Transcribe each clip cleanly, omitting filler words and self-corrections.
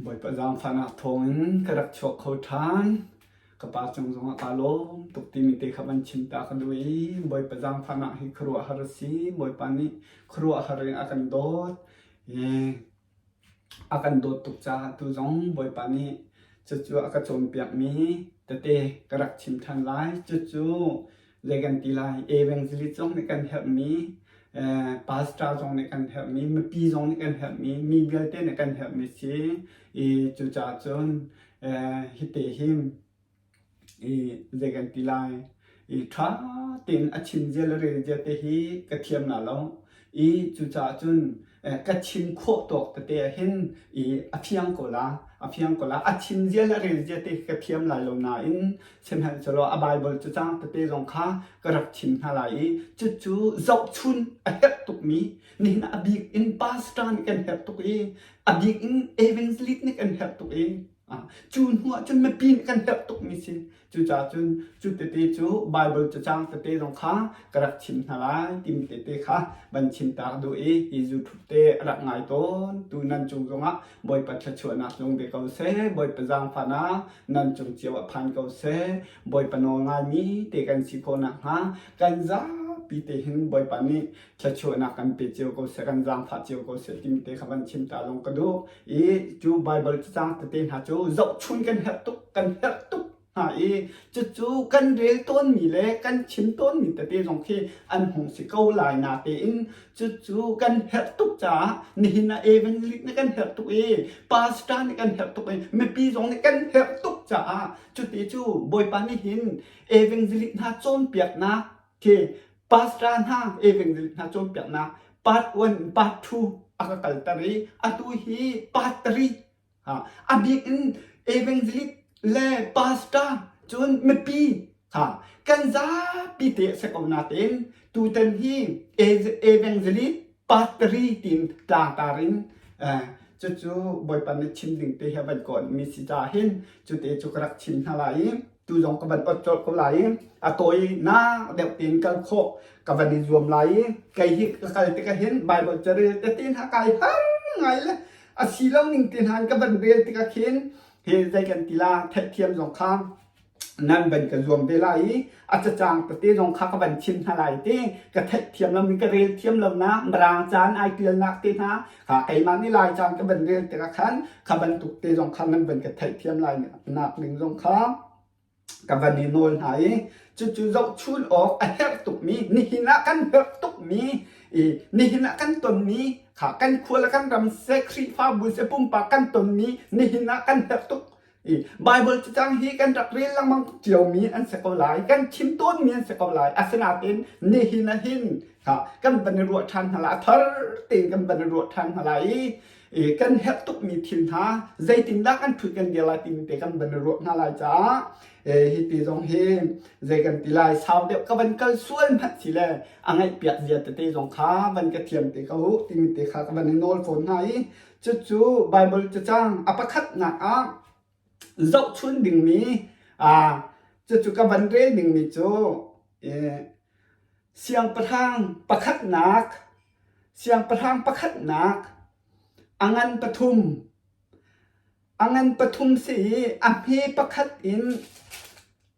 Bawipa zaangfahnak thawngin ka rak chuak kho ṭhan. Ka pa cung zongah kaa lawm tuk timi te kha van chim ta ka duh i Bawipa zaangfahnak hi khuaruahhar a si. Bawipa nih khuaruahhar in a kan dawt. A kan dawt tuk caah tu zong Bawipa nih cucu a ka cawnpiakmi tete ka rak chim ṭhan lai. Cucu zei kan ti lai evangelist zong nih kan herhmi pastor zong nih kan herhmi mipi zong nih kan herhmi mi vialte nih kan herhmi si i cucaah cun hite hin i zei kan ti lai i ṭha tein a chim zia le rel zia te hi ka thiam na lo i cucaah cun ka chim khawh tawk tete ah hin i a fiang ko la a fiang ko la a chim zia le rel zia te ka thiam lai lo nain sihmanhsehlaw a Bible cacang tete zong kha ka rak chim hna lai i cucu zohchun a herh tukmi nihin a bik in pastor nih kan herh tuk i a bik in evangelist nih kan herh tuk i cu hnu ah cun mipi nih kan herh tukmi si. Cucaah cun cu tete cu Baibal cacang tete zong kha ka rak chim hna lai timi tete kha van chim ta ka duh i hi YouTube te a rak ngai tawn tu nan cung zongah Bawipa thluachuahnak tlung ve ko seh, Bawipa zaangfahnak nan cung cio ah phan ko seh, Bawipa nawl ngaimi te kan si khawh nakhnga kan zapi te hin Bawipa nih thluachuahnak kan pe cio ko seh, kan zaangfah cio ko seh timi te kha van chim ta zong ka duh. I cu Baibal cacang tete hna cu zohchun kan herh tuk, kan herh tuk hna i cucu kan rel tawnmi le kan chim tawnmi tete zong khi an hung si ko lai natein cucu kan herh tuk caah nihin ah evangelist nih kan herh tuk i pastor nih kan herh tuk i mipi zong nih kan herh tuk caah cuti cu Bawipa nih hin evangelist hna cawnpiaknak khi pastor hna evangelist hna cawnpiaknak part 1 part 2 a ka kalter i atu hi part 3 a bik in evangelist le pastor cun mipi ha kan zapi te a si ko natein tutan hi evangelist part 3 tiin tlangtar in cucu Bawipa nih chim ding te hi a van kawn mi si caah hin cute cu ka rak chim hna lai i tu zong ka van ot colh ko lai i a tawinak deuh tein kal khawh ka van i zuam lai i kei hi ka kal tikah hin Bible carel tete hna kai har ngai le a si lo ning te hna in ka van rel tikah khin hi zei kan ti la theihthiam zong kha nan van ka zuam ve lai i a cacang tete zong kha ka van chim hna lai te ka theihthiam lo mi ka rel thiam lo na mirang caan ai tialnak te hna kha keimah nih lai caan ka van rel tikah khan kha bantuk te zong kha nan van ka theihthiam lai nak ding zong kha ka van i nawl hna i cucu zohchun awk a herh tukmi nihin ah kan herh tukmi i nihin ah kan tonmi kha kan khua le kan ram seh Khrihfabu seh pumpak kan tonmi nihin ah kan herh tuk i Bible cacang hi kan rak rel lengmang ciomi an si ko lai kan chim tawnmi an si ko lai asinain nihin ah hin kha kan van i ruah ṭhan hna lai a thar tein kan van i ruah ṭhan hna lai i kan herh tukmi thil hna zeitindah kan ṭhut kan dir lai timi te kan van i ruah hna lai caah hi ti zong hi zei kan ti lai sau deuh ka van kal sual hmanh si le a ngaihpiak zia tete zong kha van ka thiam te ko timi te kha ka van i nawl fawn hna i Cucu Baibal cacang a pakhatnak ah zohchun dingmi cucu ka van rel dingmi cu siangpahrang pakhatnak siangpahrang pakhatnak a ngan pathum a ngan pathum si i a hme pakhat in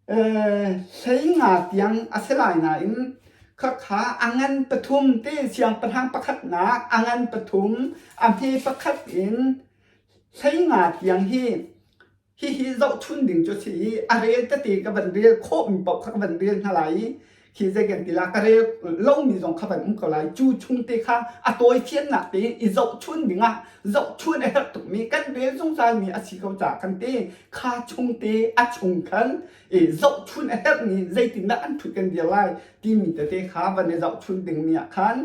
15 tiang a si lai nain khakha a ngan pathum te siangpahrang pakhatnak a ngan pathum a hme pakhat in 15 tiang hi hihi zohchun ding cu a si i a rel tete ka van rel khawhmi paoh kha ka van rel hna lai i khi zei kan ti la ka rel lomi zong kha van um ko lai cu chung te kha a tawi fiannak te i zohchun ding ah zohchun a herh tukmi kan rel zungzalmi a si ko caah kan te kha chung te a chung khan i zohchun a herhmi zeitindah an ṭhut kan dir lai timi tete kha van i zohchun dingmi ah khan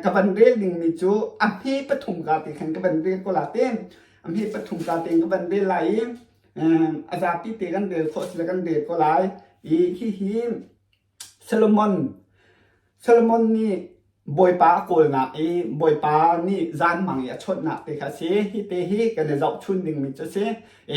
ka van rel dingmi cu a hme pathum ka te khan ka van rel ko la te a hme pathum ka te ka van rel lai i a zapi te kan rel khawh sile kan rel ko lai i hihi Solomon Solomon nih Bawipa a kawlnak i Bawipa nih zanmang i a chawnhnak te kha a si. Hi te hi kan i zohchun dingmi cu a si.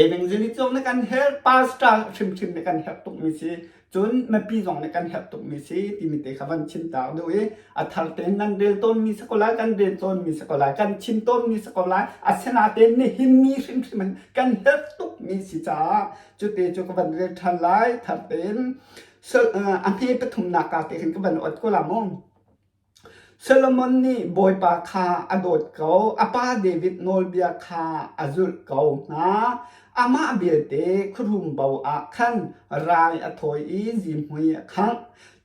Evangelist zong nih kan herh, pastor hrimhrim nih kan herh tukmi si. Cun mipi zong nih kan herh tukmi si timi te kha van chim ta duh i a thar tein nan rel tawnmi si ko lai, kan rel tawnmi si ko lai, kan chim tawnmi si ko lai. Asinain nihin ni hrimhrim in kan herh tukmi si caah cute cu ka van rel ṭhan lai thar tein. A hme pathumnak ka te khin ka van ot ko la mu. Solomon nih Bawipa kha a dawt ko, a pa David nawlbia kha a zulh ko hna. Amah belte khuarum bo ah khan rai a thawi i zihmui a khangh.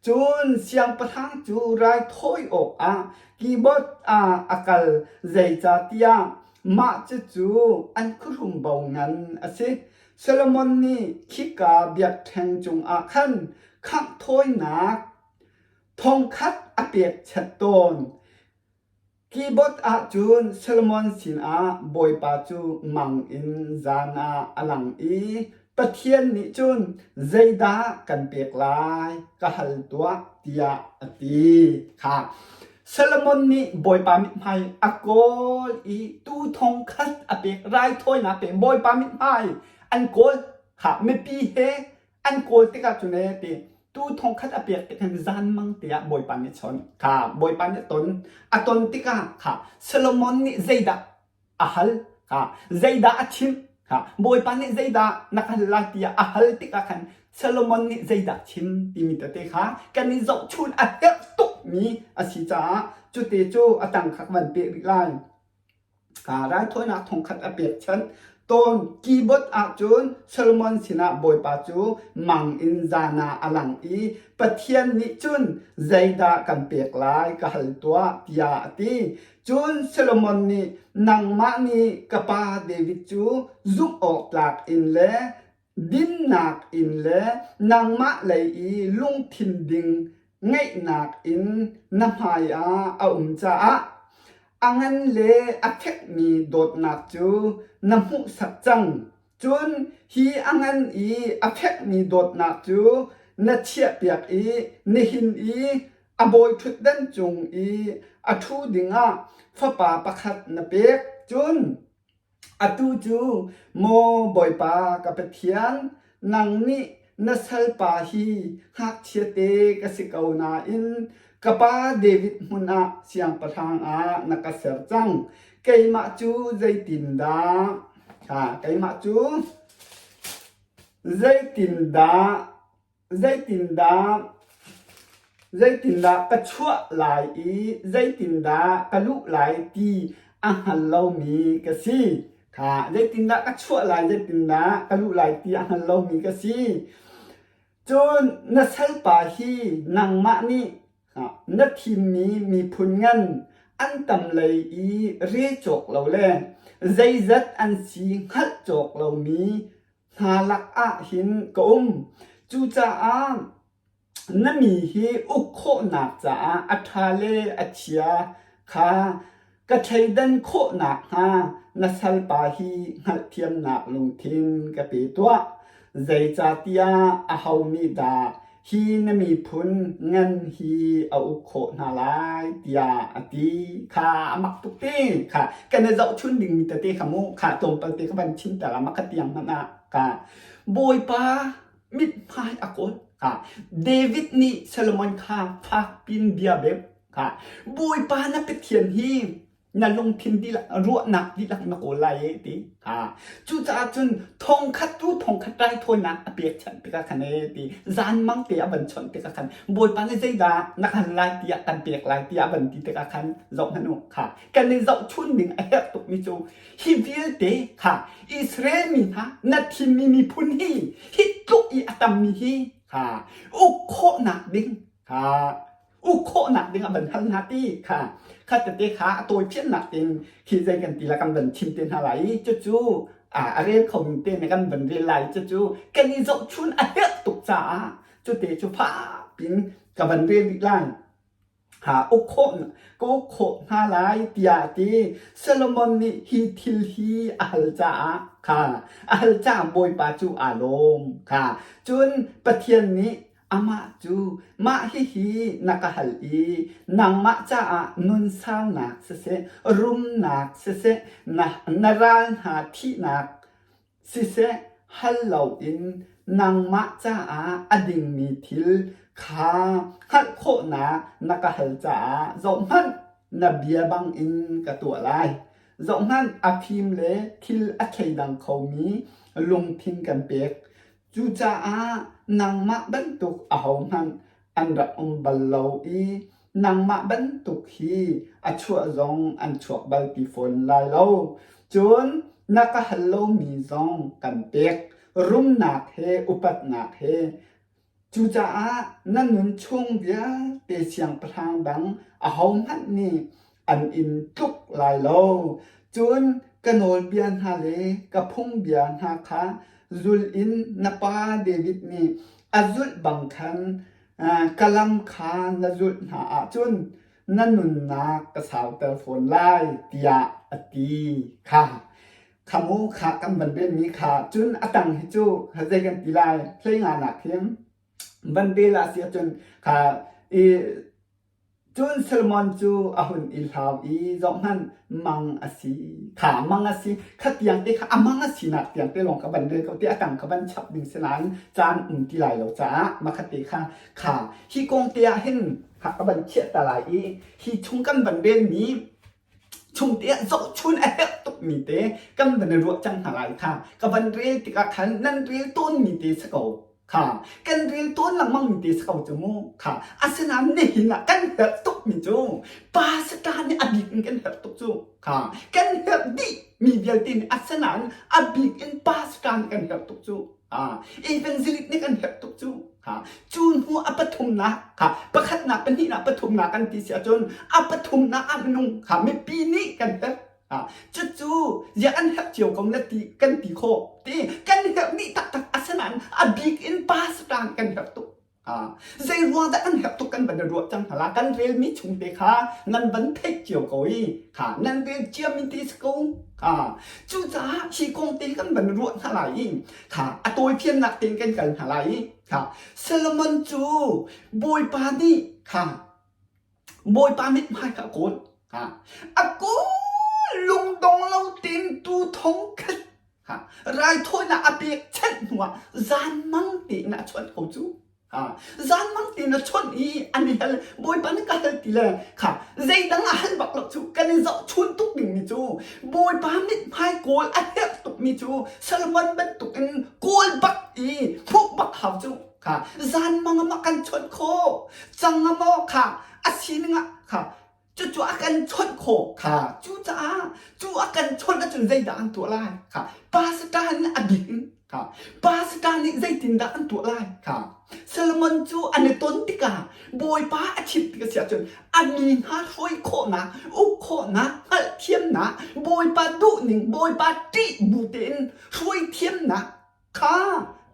Cun siangpahrang cu raithawi awkah keyboard ah a kal, zeicahtiah mah cucu an khuahrum bo ngan a si. Solomon nih khika biakṭheng cungah khan khangh thawinak Thongkhat a pekchanh tawn. Keyboard ahcun Solomon sinah Bawipa cu mang in zan ah a lang i Pathian nih cun zeidah kan pek lai ka hal tuah tiah a ti. Kha Solomon nih Bawipa mithmai a kawl i tuu thongkhat a pek raithawinak pek Bawipa mithmai an kawl kha mipi he an kawl tikah cun ee ti tu thongkhat a pek tik hin zan mang te ah Bawipa nih chon kha Bawipa nih ton a ton tikah kha Solomon nih zeidah a hal kha zeidah a chimh kha Bawipa nih zeidah na ka hal lai tiah a hal tikah khan Solomon nih zeidah chim timi tete kha kan i zohchun a herh tukmi a si caah cute cu a tang kha ka van peh rih lai. Raithawinak thongkhat a pekchanh. Tawn keyboard ahcun Solomon sinah Bawipa cu mang in zan ah a lang i Pathian nih cun zeidah kan pek lai ka hal tuah tiah a ti. Cun Solomon nih nangmah nih ka pa David cu zumh awk tlak in le dinnak in le nangmah lei i lungthin ding ngeihnak in na hmaiah a um caah a ngan le a fekmi dawtnak cu na hmuhsak cang. Cun hi a ngan i a fekmi dawtnak cu na chiahpiak i nihin i a bawiṭhutdan cung i a ṭhu dingah fapa pakhat na pek. Cun Atu cu maw Bawipa ka Pathian, nang nih na salpa hi ngakchiate ka si ko nain ka pa David hmun ah siangpahrang ah na ka ser cang. Keimah cu zeitindah keimah cu zeitindah Zeitindah zeitindah ka chuah lai i zeitindah ka luh lai ti a hngal lomi ka si. Kha zeitindah ka chuah lai zeitindah ka luh lai ti a hngal lomi ka si. Cun na salpa hi nangmah nih na thimmi miphun ngan an tam lei i re cawk lo le zeizat an si hngalh cawk lomi hna lakah hin ka um. Cucaah na mi hi uk khawhnak caah a ṭha le a chia kha ka thleidan khawh nakhnga na salpa hi hngalhthiamnak lungthin ka pe tuah. Zeicahtiah aho nih dah hi na miphun ngan hi a uk khawh hna lai tiah a ti kha a mak tuk te kha kan i zohchun dingmi tete kha mu kha tlawmpal te ka van chim ta la makhat tiang hmanh ah ka Bawipa mithmai a kawl kha David nih Solomon kha fak pin bia bem kha Bawipa na Pathian hi na lungthin dihlak ruahnak dihlak na kawl lai e ti ha cucaah cun thongkhat tu thongkhat raithawinak a pekchanh tikah khan e ti zan mang te a van chawnh tikah khan bawipa nih zeidah na kan lai tiah kan pek lai tiah a van ti tikah khan zoh hmanh u kha kan i zohchun ding a herh tukmi cu hi vialte kha Israel mi hna na thimmi miphun hi hi tluk i a tammi hi kha uk khawhnak ding kha uk khawhnak ding a van hal hna ti kha kha tete kha a tawi phiannak in khi zei kan ti la kan van chim te hna lai i cucu a rel kho mi te ne kan van rel lai cucu kan i zohchun a herh tuk caah cute cu fak in ka van rel rih lai ha uk khawh ka uk khawh hna lai tiah ti Solomon nih hi thil hi a hal caah kha a hal caah Bawipa cu aa lawm kha cun Pathian nih Amah cu mah hihi na ka hal i nangmah caah nunsaunak siseh, rumnak siseh, na, na ral hna thihnak siseh hal loin Nangmah caah a dingmi thil kha hngalh khawhnak na ka hal caah zohhmanh, na bia bangin ka tuah lai. Zohhmanh, a fim le thil a thleidang khomi lungthin kan pek. Cucaah nangmah bantuk ahohmanh an rak um bal lo i nangmah bantuk hi a chuah zong an chuak bal ti fawn lai lo. Cun na ka hal lomi zong kan pek. Rumnak he upatnak he Cucaah na nun chung vialte siangpahrang dang ahohmanh nih an in tluk lai lo. Cun ka nawlbia hna le ka phungbia hna kha zul in na pa David nih a zulh bang khan ka lam kha na zulh hna ahcun na nunnak ka sauter fawn lai, tiah a ti kha. Kha mu kha kan van relmi kha cun a tang hi cu zei kan ti lai hlei nga nak hin van rel ah si ahcun kha i cun Solomon cu a hun i hlau i zohhmanh mang a si kha mang a si kha tiang te kha a mang a sinak tiang te lawng kha van rel ko ti a tang kha van chap ding si nain caan um ti lai lo caah makhat te kha kha hi kong te ah hin kha ka van chiah ta lai i hi chung kan van relmi Chungte ah zohchun a herh tukmi te kan van i ruah cang hna lai kha. Ka van rel tikah khan nan rel tawnmi te si ko kha. Kan rel tawn lengmangmi te si ko cu mu kha. Asinain nihin ah kan herh tukmi cu pastor nih a bik in kan herh tuk cu kha. Kan herh dih mi vialte nih asinain a bik in pastor nih kan herh tuk cu. Evangelist nih kan herh tuk cu. Cu hnu a pathumnak kha pakhatnak pahnihnak pathumnak kan ti si ahcun a pathumnak ah minung kha mipi nih kan herh. Cucu ziah an herh cio ko na ti kan ti khawh ti kan herh dih taktak asinain a bik in pastor kan herh tuk. Zei ruang dah kan herh tuk kan van i ruah cang hna la kan relmi chung te kha nan van theih cio ko i kha nan rel ciami te si ko kha cucaah hi kong te kan van ruah hna lai i kha a tawifiannak tein kan kal hna lai i kha Solomon cu Bawipa nih kha Bawipa mithmai kha a kawl kha a kawl lungdong lo tein tu thong khat kha raithawinak a pek chanh hnuah zanmang tein a chawnh ko cu. Zanmang tein a chawnh i an i hal Bawipa nih ka hal ti le kha zeidang a hal bak lo cu kan i zohchun tuk dingmi cu Bawipa mithmai kawl a herh tukmi cu Solomon bantukin kawl bak i hmuh bak hau cu kha zanmang ah kan chawnh khawh cang ah maw kha a sining ah kha Cucu a kan chawnh khawh kha. Cucaah cu a kan chawnh ahcun zeidah an tuah lai kha. Pastor nih a bik in kha. Pastor nih zeitindah an tuah lai kha. Solomon cu an i ton tikah Bawipa a chimh tik a si ahcun a mi hna hruai khawhnak, uk khawhnak, hngalhthiamnak, Bawipa duhning, Bawipa ṭih bu tein hruai thiamnak kha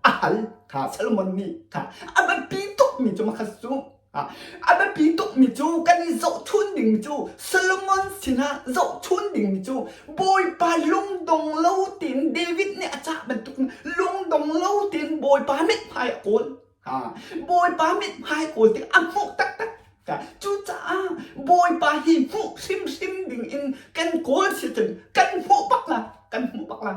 a hal kha Solomon nih kha a biapi tukmi cu makhat cu a biapi tukmi cu kan i zohchun dingmi cu Solomon sinah zohchun dingmi cu Bawipa lungdong lo tein David nih a cah bantuk lungdong lo tein Bawipa mithmai a kawl Bawipa mithmai kawl tik a hmuh taktak cucaah Bawipa hi hmuh hrimhrim ding in kan kawl si cun kan hmuh bak la kan hmuh bak la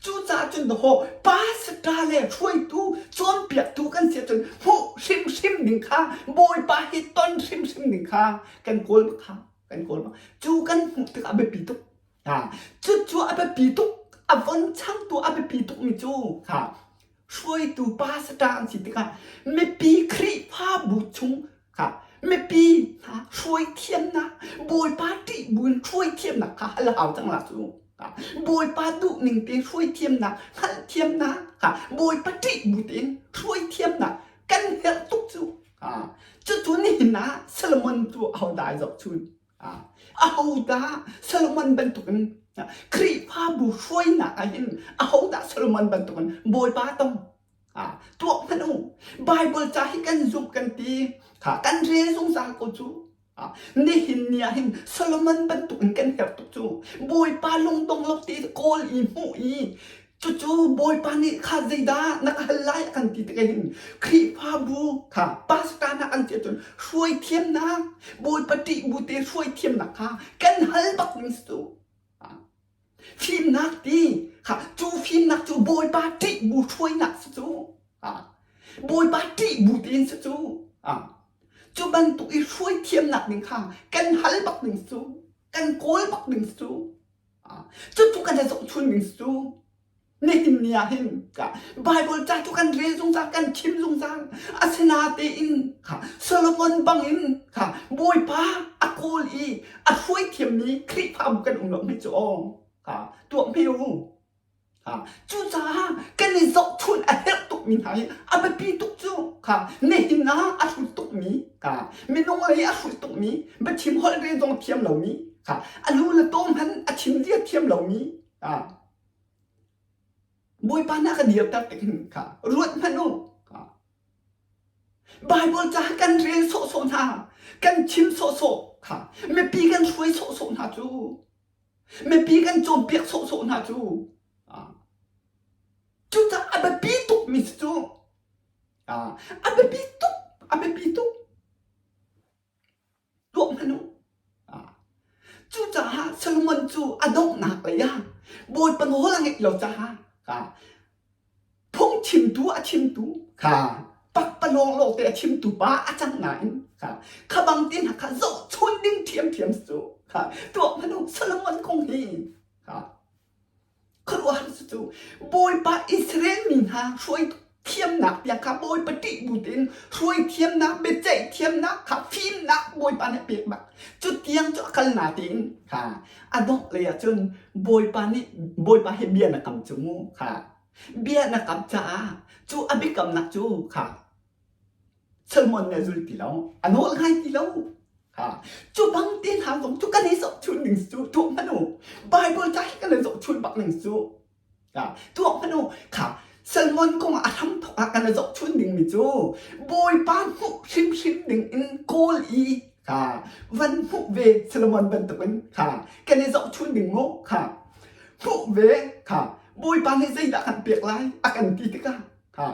Cucaah cun dawh pastor le hruaitu cawnpiaktu kan si ahcun hmuh hrimhrim ding kha Bawipa hi ton hrimhrim ding kha kan kawl bak kha kan kawl bak. Cu kan hmuh tikah a biapi tuk. Cucu a biapi tuk a von changtu a biapi tukmi cu kha hruaitu pastor an si tikah mipi Khrihfabu chung kha mipi hna hruai thiamnak Bawipa ṭih buin hruai thiamnak kha hal hau cang la cu. Bawipa duhning te hruai thiamnak hngalh thiamnak Bawipa ṭih bu tein hruai thiamnak kan herh tuk cu. Cucu nihin ah Solomon cu ahodah ai zohchun? Ahodah Solomon bantukin Khrihfabu hruainak ah hin ahodah Solomon bantukin Bawipa tong? Tuak hmanh u. Bible ca hi kan zumh kan ti. Kha kan rel zungzal ko cu. Nihin ni ah hin Solomon bantuk in kan herh tuk cu. Bawipa lungdong lo te kawl i hmuh i cucu Bawipa nih kha zeidah na ka hal lai a kan ti tikah hin Khrihfabu kha pastor hna an ti ahcun hruai thiamnak Bawipa ṭih bu te hruai thiamnak kha kan hal bak ding si cu. Fimnak ti kha cu fimnak cu Bawipa ṭih bu hruainak si cu. kha kan hal bak ding cu kan kawl bak ding cu cucu kan i zohchun ding cu nihin ni ah hin Bible ca cu kan rel zungzal kan chim zungzal asinatein kha Solomon bangin kha Bawipa a kawl i a hruai thiammi Khrihfabu kan um lo hme cu aw kha tuah hme u Cucaah kan i zohchunh a herh tukmi hna hi a biapi tuk cu kha nihin ah a hrut tukmi kha minung lei a hrut tukmi biachim holh re zong thiam lomi kha a lu le taw hmanh a chim zia thiam lomi kha Bawipa nih a ka dirter tik hin kha ruat hmanh u kha Bible ca kan rel sawhsawh hna kan chim sawhsawh kha mipi kan hruai sawhsawh hna cu Mipi kan cawnpiak sawhsawh hna cu cucaah a biapi tukmi cu a biapi tuk a biapi tuk tuah hmanh u. Cucaah Solomon cu a donghnak lei ah Bawipa nawl a ngeih lo caah Phungchimtu a chimtu kha pakpalawng lawngte a chimtu pa a cang nain kha kha bang te hna kha zohchun ding ṭhiamṭhiam cu kha tuah hmanh u Solomon kong hi kha khuaruahhar cu Bawipa Israel mi hna hruai thiamnak tiang kha Bawipa ṭih bu tein hruai thiamnak biaceih thiamnak kha fimnak Bawipa nih a pek bak cu tiang cu a kal na tein kha a dongh lei ah cun Bawipa nih Bawipa he bia na kam cu mu kha bia na kam caah cu a biakamnak cu kha Solomon nih a zul ti lo a nawl ngai ti lo kha cu bang te hna zong cu kan i zohchun ning cu tuah hmanh u Bible ca hi kan i zohchun bak ning cu Tuak hmanh u, kha Salmon kong ah a hramthawk ah kan i zohchun dingmi cu Bawipa hmuh hrimhrim ding in kawl i kha van hmuh ve Solomon bantukin kha kan i zohchun ding mu kha hmuh ve kha Bawipa nih zeidah kan pek lai a kan ti tikah kha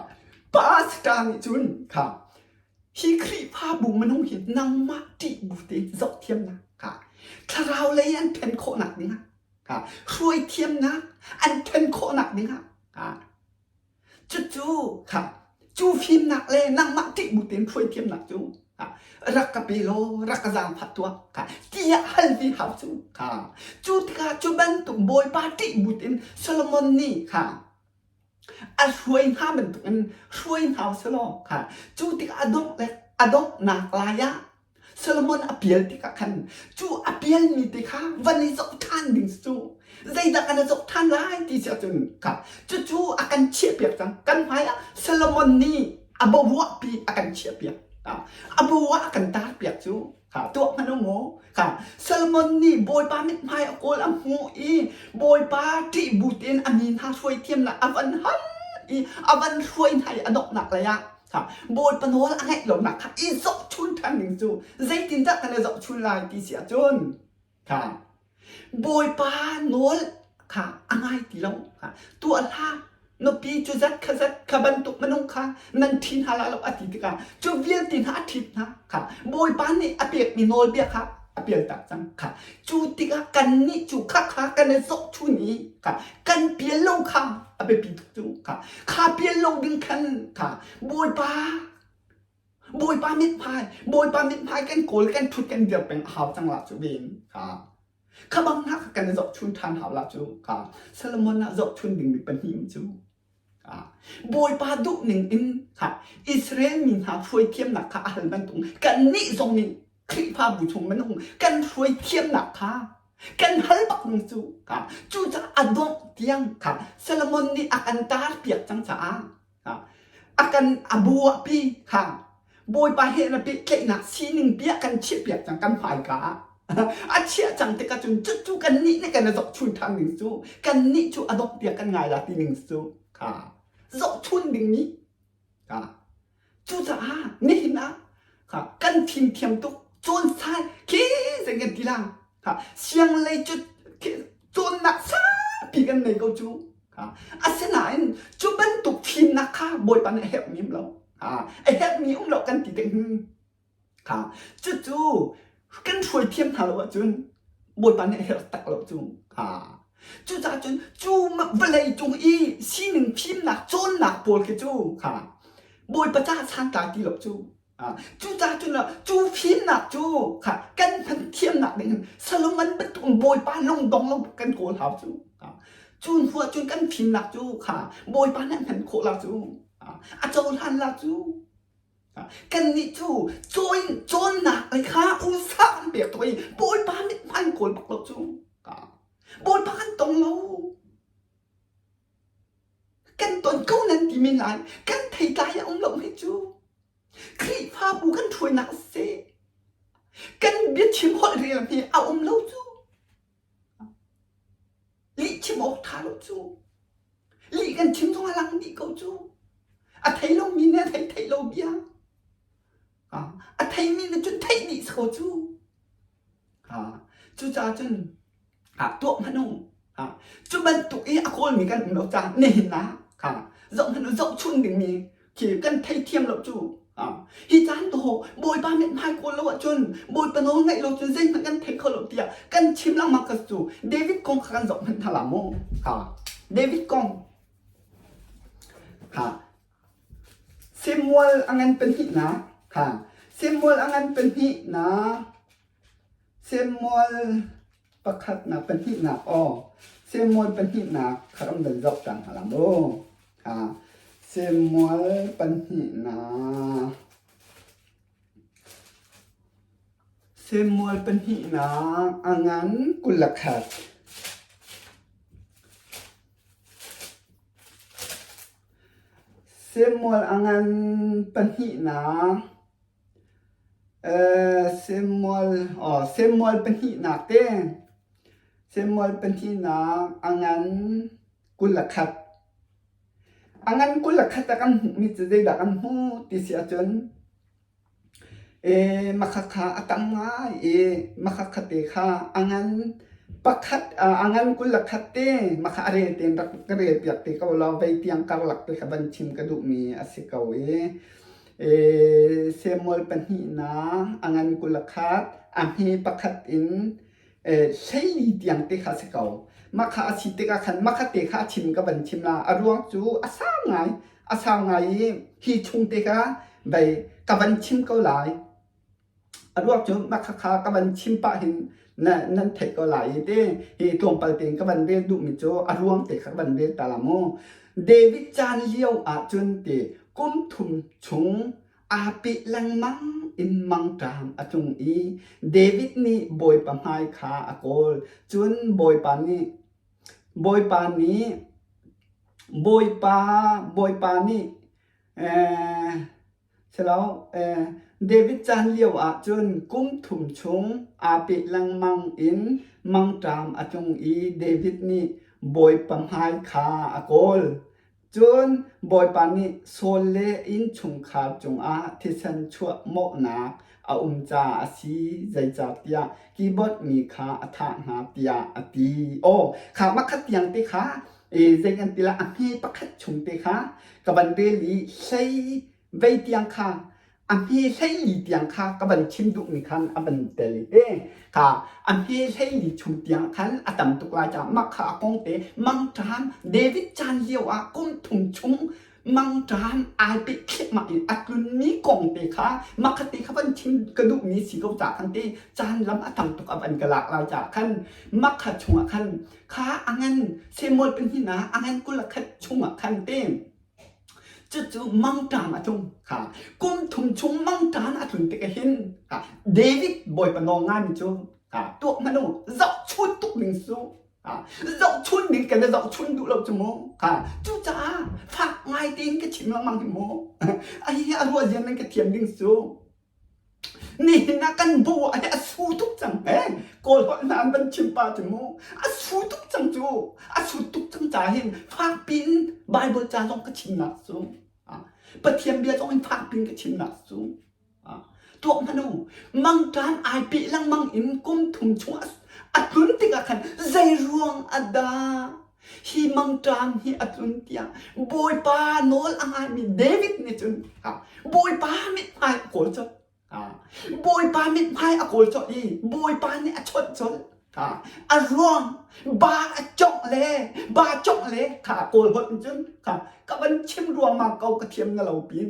pastor nih cun kha hi Khrihfabu minung hi nangmah ṭih bu tein zohthiamnak kha thlarau lei an ṭhen khawhnak dingah hruai thiamnak an ṭhen khawhnak dingah cucu kha cu fimnak le nangmah ṭih bu tein hruai thiamnak cu rak ka pe law rak ka zaangfah tuah kha tiah hal ve hau cu kha cu tikah cu bantuk Bawipa ṭih bu tein Solomon nih kha a hruai hna bantukin hruai hna usih kha cu tikah a dongh le a donghnak lai ah Solomon a pial tikah khan cu a pialmi te kha van i zoh ṭhan ding cu zeidah kan i zoh ṭhan lai ti si ahcun kha cucu a kan chiahpiak cang kan hmaiah Solomon nih a boruahpi a kan chiahpiak a boruah a kan tarpiak cu Kha tuah hmanh u mu. Kha Solomon nih Bawipa mithmai a kawl a hmuh i Bawipa ṭih bu tein a mi hna hruai thiamnak a van hal i a van hruai hna i a donghnak lei ah kha Bawipa nawl a ngaih lonak kha i zohchun ṭhan ding cu zeitindah kan i zohchun lai ti si ahcun kha Bawipa nawl kha a ngai ti lo. Tuah hlah, nupi cu zat kha zat kha bantuk minung kha nan ṭhi hna lai lo a ti tikah cu vialte hna a ṭhit hna kha Bawipa nih a pekmi nawlbia kha a pialtak cang kha. Cu tikah kannih cu khakha kan i zohchun i kha kan pial lo kha a biapi tuk cu kha. Kha pial lo ding khan kha Bawipa Bawipa mithmai, Bawipa mithmai kan kawl kan ṭhut kan dir peng a hau cang la cu ven kha. Kha bang hna kha kan i zohchun ṭhan hau la cu kha. Solomon ah zohchun dingmi pahnih cu kha. Bawipa duh ning in kha Israel mi hna hruai thiamnak kha a hal bantuk kannih zong nih Khrihfabu chung minung kan hruai thiamnak kha kan hal bak ning cu kha. Cucaah a dongh tiang kha Solomon nih a kan tar piak cang caah A kan a buahpi kha Bawipa he na pehtlaihnak sining pi ah kan chiahpiak cang kan hmaika ah. A chiah cang tikah cun cucu kannih nih kan i zohchun ṭhan ding cu kannih cu a donghpiak kan ngai la ti ning cu kha zohchun dingmi kha cucaah nihin ah kha kan fimthiam tuk cawn sai khi zei kan ti la kha sianglei cu cawnnak saupi kan nei ko cu Asinain cu bantuk fimnak kha Bawipa nih a herhmi um lo. A herhmi um lo kan ti tik hin kha cucu kan hruai thiam hna lo ahcun Bawipa nih a herh tak lo cu. Cucaah cun cu vawlei cung i sining fimnak cawnnak pawl khi cu kha Bawipa caah santlai ti lo cu. Cucaah cun cu fimnak cu kha kan hman thiamnak ding hin Solomon bantuk in Bawipa lungdong lo kan kawl hau cu. Cu hnu ah cun kan fimnak cu kha Bawipa nih a hman khawh la cu. A cohlan la cu. Kannih cu cawn cawnnak lei kha usa kan pek tuk i Bawipa mithmai in kawl bak lo cu. Bawipa kan tong lo. Kan ton ko nan ti men lai. Kan theitlai a um lo hme cu. Khrihfabu kan hruainak a si. Kan biachim holh rel hi a um lo cu. Lih chim awk ṭha lo cu. Lih kan chim zong a lang dih ko cu. A thei lomi nih a thei theih lo bia. A theimi nih cun theih dih si ko cu. Cucaah cun tuah hmanh u. Cu bantuk i a kawlmi kan um lo caah nihin ah zoh hmanh u zohchun dingmi khi kan theithiam lo cu. Hi caan dawh Bawipa mithmai kawl lo ahcun Bawipa nawl ngaih lo cun zeihmanh kan thei kho lo tiah kan chim lengmang ka cu David kong kha kan zoh hmanh hna la mu. David kong. Samuel a ngan pahnihnak Samuel a ngan pahnihnak Samuel pakhatnak pahnihnak aw Samuel pahnihnak kha ram van zoh cang hna la mu. Samuel pahnihnak Samuel pahnihnak a ngan 21. Samuel a ngan pahnihnak Samuel aw Samuel pahnihnak te Samuel pahnihnak a ngan 21. A ngan 21 ah kan hmuhmi cu zeidah kan hmuh ti si ahcun Makhakha a tam ngai i makhakha te kha a ngan pakhat a ngan 21 te makha a rel tein rak ka rel piak te ko law vei tiang karlak te kha van chim ka duhmi a si ko i Samuel pahnihnak a ngan 21 a hme pakhat in 14 tiang te kha a si ko. Mah kha a si tikah khan mah kha te kha a chim ka van chim la. A ruang cu a sau ngai. A sau ngai i hi chung te kha vei ka van chim ko lai. A ruang cu mah kha kha ka van chim pah hin na, nan theih ko lai i te hi tlawmpal tein ka van rel duhmi cu a ruang te kha ka van rel ta la mu. David caan lio ahcun ti kum thum chung Aa peh lengmang in mangṭam a tlung i David nih Bawipa hmai kha a kawl. Cun Bawipa nih Bawipa nih Bawipa Bawipa nih eh, silo eh, David caan lio ah cun kum thum chung aa peh lengmang in mangṭam a tlung i David nih Bawipa hmai kha a kawl. Cun Bawipa nih Saul le innchungkhar cungah thisen chuah mawhnak a um caah a si, zeicahtiah keyboard mi kha a thah hna tiah a ti. Aw, kha makhat tiang te kha zei kan ti lai, a hme pakhat chung te kha ka van rel i hlei vei tiang kha a hme 14 tiang kha ka van chim duhmi khan a van tel i te kha a hme 14 chung tiang khan a tam tuk lai caah mah kha a kong te mangṭam David caan lio ah kum thum chung mangṭam ai peh thliahmah in a tlunmi kong te kha mah kha te kha van chim ka duhmi si ko caah khan te caan lam a tam tuk a van ka lak lai caah khan mah kha chungah khan kha a ngan Samuel pahnih ah a ngan 21 chungah khan te Cucu mangṭam a tlung. Kha kum thum chung mangṭam a tlun tik ahhin kha David bawipa nawl ngaimi cu kha tuak hmanh u zohchun tuk ding cu zohchun ding kan i zohchun duh lo cu mu. Kha cucaah fak ngai tein ka chim lengmang hi mu. A hihi a ruah zian nan ka thiam ding cu. Nihin ah kan bu ah a su tuk cang eh Kawl holh hna an van chim pa cu mu a su tuk cang cu a su tuk cang ca hin fakpi in Bible ca zong ka chimnak cu Pathian bia zong in fakpi in ka chimnak cu tuak hmanh u mangṭam ai peh lengmang in kum thum chung a tlun tikah khan zei ruang ah dah hi mangṭam hi a tlun tiah Bawipa nawl a ngaimi David nih cun Bawipa mithmai a kawl colh. Bawipa mithmai a kawl colh i Bawipa nih a chawnh colh. A ruang ba a congh le ba congh le kha kawl holh in cun kha ka van chim ruangmang ko ka thiam na lo pin.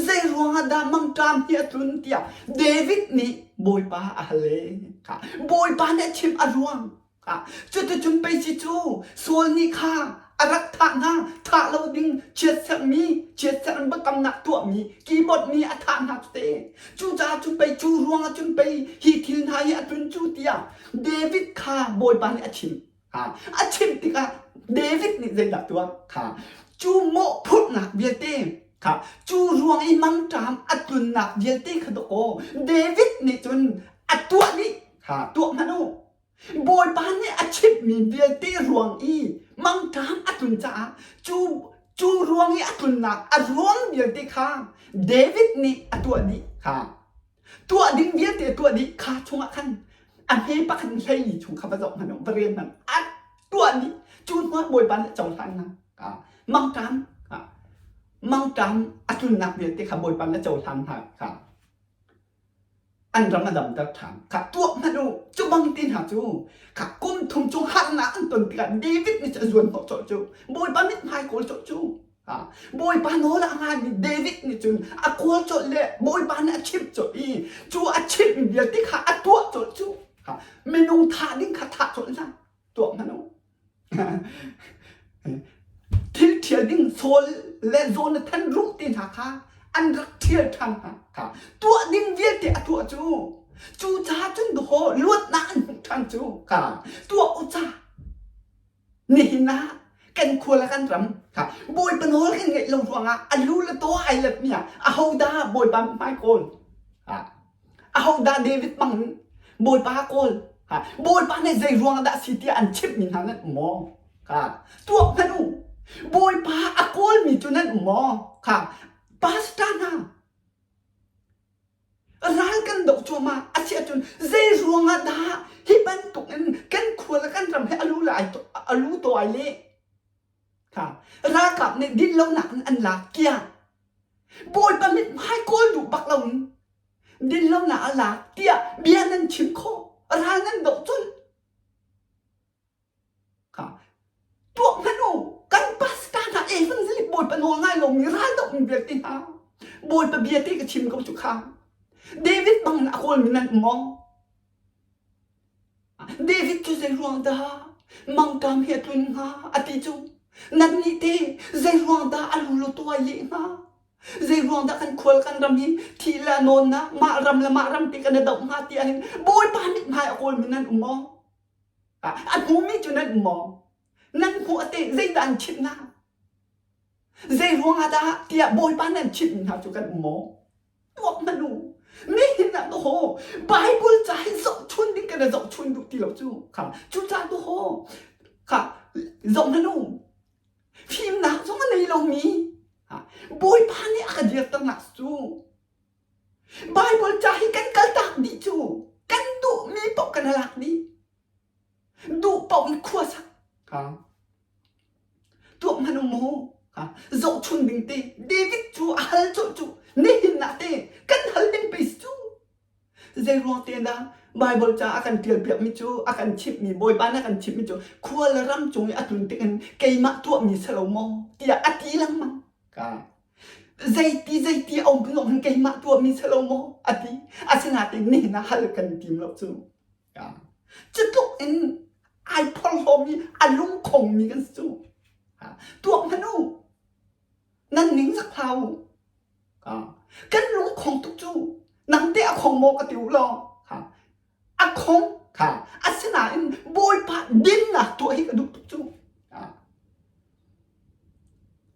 Zei ruangah dah mangṭam hi a tlun tiah David nih Bawipa a hal e. Bawipa nih a chimh a ruang. Cuticun pei si cu Saul nih kha a rak thah hna, thah lo ding chiatserhmi, chiatserh in biakamnak tuahmi, keyboard mi a thah hna cu te. Cucaah cun pei cu ruangah cun pei hi thil hna hi a tlun cu tiah David kha Bawipa nih a chimh. A chimh tikah David nih zeidah tuah? Kha cu mawhphurhnak vialte kha cu ruang i mangṭam a tlunnak vialte kha dawkaw David nih cun a tuah dih. Kha tuah hmanh u. Bawipa nih a chimhmi vialte ruang i mangṭam a tlun caah cu cu ruang i a tlunnak a ruang vialte kha David nih a tuah dih kha tuah ding vialte a tuah dih kha chungah khan a hme pakhat in hleili chung kha va zoh hmanh u va rel hmanh a tuah dih cu hnuah Bawipa nih a cohlan hna mangṭam mangṭam a tlunnak vialte kha Bawipa nih a cohlan hna kha an ram a damter ṭhan. Kha tuah hmanh u, cu bang te hna cu kha kum thum chung harnak an ton tikah David nih cun a zuan hnawh colh cu. Bawipa mithmai kawl colh cu. Bawipa nawl a ngaimi David nih cun a kawl colh le Bawipa nih a chimh colh i cu a chimhmi vialte kha a tuah colh cu. Minung thah ding kha thah colh hna. Tuah hmanh u. Thil ṭhial ding Saul le Jonathan ruh te hna kha an rak ṭhial ṭhan hna kha tuah ding vialte a tuah cu cucaah cun dawh luatnak an hmuh ṭhan cu kha tuah u ca nihin ah kan khua le kan ram kha Bawipa nawl kan ngeih lo ruangah a lu le taw ai let mi ah ahodah Bawipa hmai kawl Ahodah David bang Bawipa kawl? Bawipa nih zei ruang dah si tiah an chimhmi hna nan um maw? Kha tuak hmanh u. Bawipa a kawlmi cu nan um maw? Kha pastor hna ral kan doh cuahmah a si ahcun zei ruangah dah hi bantuk in kan khua le kan ram hi a lu le a lu to ai leh? Kha ralkap nih dinlonak in an lak tiah Bawipa mithmai kawl duh bak lo in dinlonak a lak tiah bia nan chim khawh ral nan doh colh. Kha tuak hmanh u kan pastor hna evangelist Bawipa nawl ngai lomi ral doh mi vialte hna Bawipa bia te ka chim ko cu kha David bang in a kawlmi nan um maw? David cu zei ruang dah mangṭam hi a tlun hnga a ti cu nannih teh zei ruang dah a lu tuai leh hnga zei ruang dah kan khual kan ram hi thih le nawnnak mah ram le mah ram te kan i doh hnga ti ahhin Bawipa mithmai a kawlmi nan um maw a hmumi cu nan um maw nan hmuh a teh zeidah an chimh hna zei ruangah dah tiah Bawipa nan chimh hna cu kan um maw Tuak hmanh u. Nihin ah haw Bible ca hi zohchun ding kan zohchun duh ti lo cu. Kha cucaah tu haw kha zoh hmanh u. Fimnak zong a nei lomi Bawipa nih a ka dirternak cu Bible ca hi kan kaltak dih cu kan duhmi paoh kan lak dih. Duh paoh in khua sak. Tuak hmanh u mu. Zohchun ding te David cu a hal colh cu nihin ah te kan hal ding pei si cu. Zei ruang te dah Bible ca a kan ṭial piakmi cu a kan chimhmi Bawipa nih a kan chimhmi cu khua le ram cung i a tlun tik in keimah tuahmi si lo maw tiah a ti lengmang. Ka zeiti zeiti a um zong hin keimah tuahmi si lo maw a ti. Asinain nihin ah hal kan tim lo cu. Cutluk in ai phorhlawmi a lungkhongmi kan si cu. Tuak hmanh u. Nan ning zak hlah u. Kan lungkhong tuk cu. Nang teh a khong maw ka ti u law. A khong. Asinain Bawipa dinnak tuah hi ka duh tuk cu.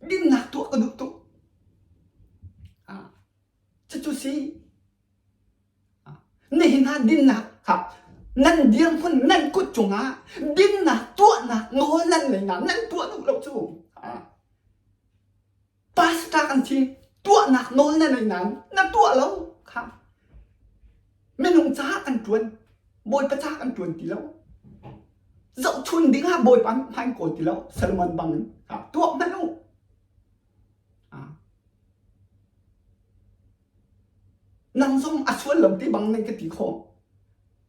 Dinnak tuah ka duh tuk. Cucu si Nihin ah dinnak kha nan dirhmun nan kut cungah dinnak tuahnak nawl nan ngei na nan tuah duh lo cu. Pastor kan si tuahnak nawl na nei nain na tuah lo kha. Minung caah kan ṭuan Bawipa caah kan ṭuan ti lo. Zohchun ding ah Bawipa hmai kawl ti lo Solomon bang in tuah hmanh u. Nang zong a sual lo ti bang nan ka ti khawh.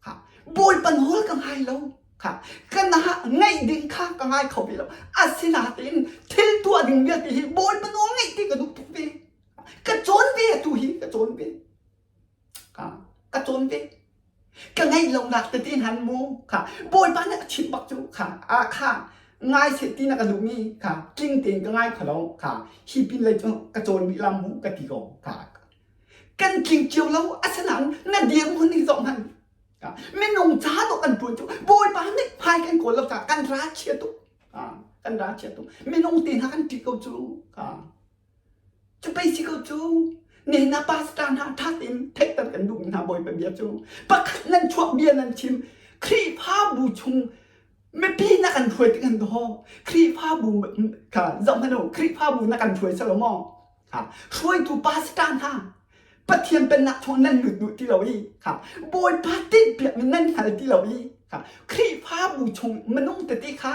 Kha Bawipa nawl ka ngai lo. Kha ka na ngaih ding kha ka ngai kho ve lo. Asinain thil tuah ding vialte hi Bawipa nawl ngaih ti ka duh tuk ve. Ka cawn ve atu hi ka cawn ve. Ka ka cawn ve. Ka ngeih lonak tete han mu kha Bawipa nih a chimh bak cu kha a kha ngai seh ti na ka duhmi kha tling tein ka ngai kho lo kha hi pin lei cu ka cawn rih la mu ka ti ko kha kan tling cio lo asinain na dirhmun hi zoh hmanh minung ca dawh kan ṭuan cu Bawipa nih hmai kan kawl lo caah kan ra chia tuk kan ra chia tuk minung te hna kan ṭih ko cu cu pei si ko cu nihin ah pastor hna ṭha tein theihter kan duhmi hna Bawipa bia cu pakhat nan chuak bia nan chim Khrihfabu chung mipi na kan hruai tik an daw Khrihfabu kha zoh hmanh u Khrihfabu na kan hruai selo maw Hruaitu pastor hna Pathian pennak chung nan lut duh ti lo i Bawipa tinhpiakmi nan hngal ti lo i Khrihfabu chung minung tete kha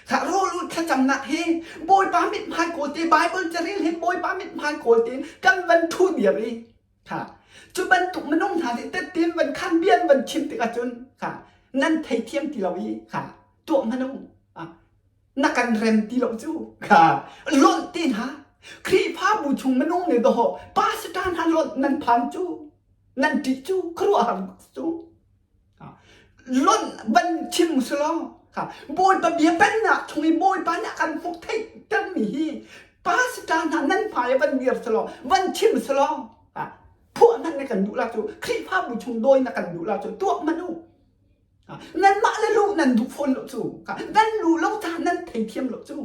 kha rawl ulh thlacamnak hi Bawipa mithmai kawl te Bible carel hi Bawipa mithmai kawl tein kan van thu dir i kha cu bantuk minung hna nih tettein van khan bia an van chim tikah cun kha nan theithiam ti lo i kha tuah hmanh u na kan rem ti lo cu kha lonh te hna Khrihfabu chung minung nih dawh pastor hna lonh nan phan cu nan ṭih cu khuaruahhar cu lonh van chim sulaw kha Bawipa bia pennak chung i Bawipa nih a kan hmuh theih termi hi pastor hna nan hmai ah van dir sulaw van chim sulaw phuah hmanh na kan duh la cu Khrihfabu chung dawi na kan duh la cu tuah hmanh u Nanmah le luh nan duh fawn lo cu. Nan luh lo caah nan theithiam lo cu.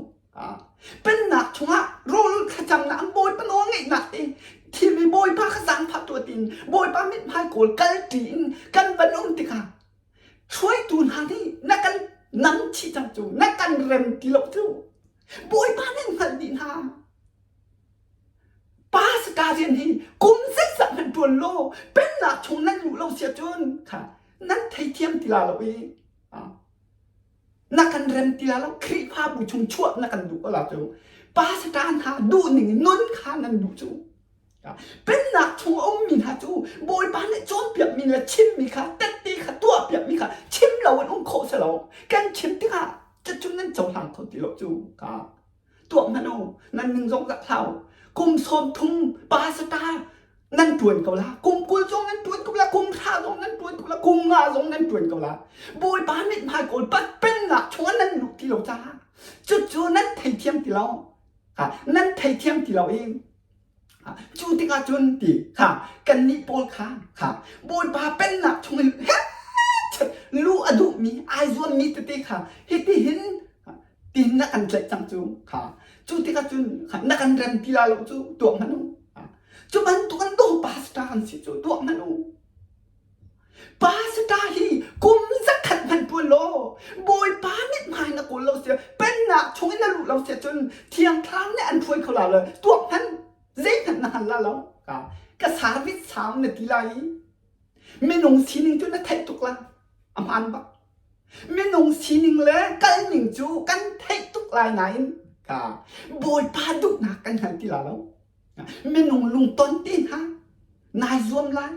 Pennak chungah rawl thlacamnak an bawipa nawl ngeihnak te thimi bawipa kha zaangfah tuah tiin bawipa mithmai kawl kal ṭi in kan van um tikah hruaitu hna nih na kan nam chih cang cu na kan rem ti lo cu bawipa nih hngalh dih hna Pastor rian hi kum zeizat hmanh ṭuan law pennak chung nan luh lo si ahcun kha nan theithiam ti la lo i na kan rem ti la lo Khrihfabu chung chuah na kan duh ko la cu pastor hna duh ning nun kha nan duh cu pennak chung a ummi hna cu Bawipa nih cawnpiakmi le chimmi kha tette kha tuahpiakmi kha chim lo in um khawh si lo kan chim tikah cucu nan cohlang kho ti lo cu ka tuah hmanh u nan ning zong rak hlau kum 30 pastor nan tuan ko la kum 20 zong nan tuan ko la kum thla zong nan tuan ko la kum nga zong nan tuan ko la bawipa mithmai kawl pat pennak chungah nan luh ti lo caah cucu nan theithiam ti lo nan theithiam ti lo i cu tikah cun ti kha kannih pawl kha kha bawipa pennak chung in luh a duhmi ai zuammi tete kha hiti hin tin na kan tlaih cang cu kha cu tikah cun na kan rem ti la lo cu tuah hmanh u cu bantuk an do pastor an si cu tuah hmanh u pastor hi kum zakhat hmanh tuan law bawipa mithmai na kawl lo sia pennak chung in na luh lo sia cun thiang thlarau nih an hruai kho la lo tuah hmanh zeihmanh na hngal la lo ka ka service sau na ti lai i minung sining cu na theih tuk la a hmaan bak Minung sining le kalning cu kan theih tuk lai nain ka Bawipa duhnak kan hngal ti la lo. Minung lungton te hna nai zuam lai.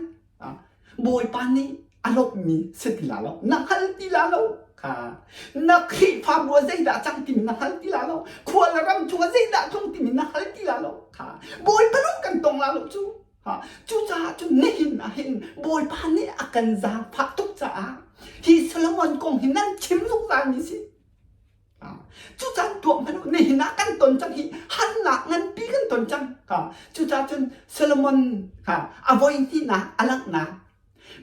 Bawipa nih a lawmhmi si ti la lo. Na hngal ti la lo. Kha na Khrihfabu ah zeidah cang timi na hngal ti la lo. Khua le ram chungah zeidah tlung timi na hngal ti la lo. Kha Bawipa lung kan tong la lo cu. Cucaah cun nihin ah hin Bawipa nih a kan zaangfah tuk caah hi Solomon kong hi nan chim zungzalmi si. Cucaan tuah hmanh u nihin ah kan ton cang hi harnak nganpi kan ton cang. Cucaah cun Solomon kha a voi hnihnak a langhnak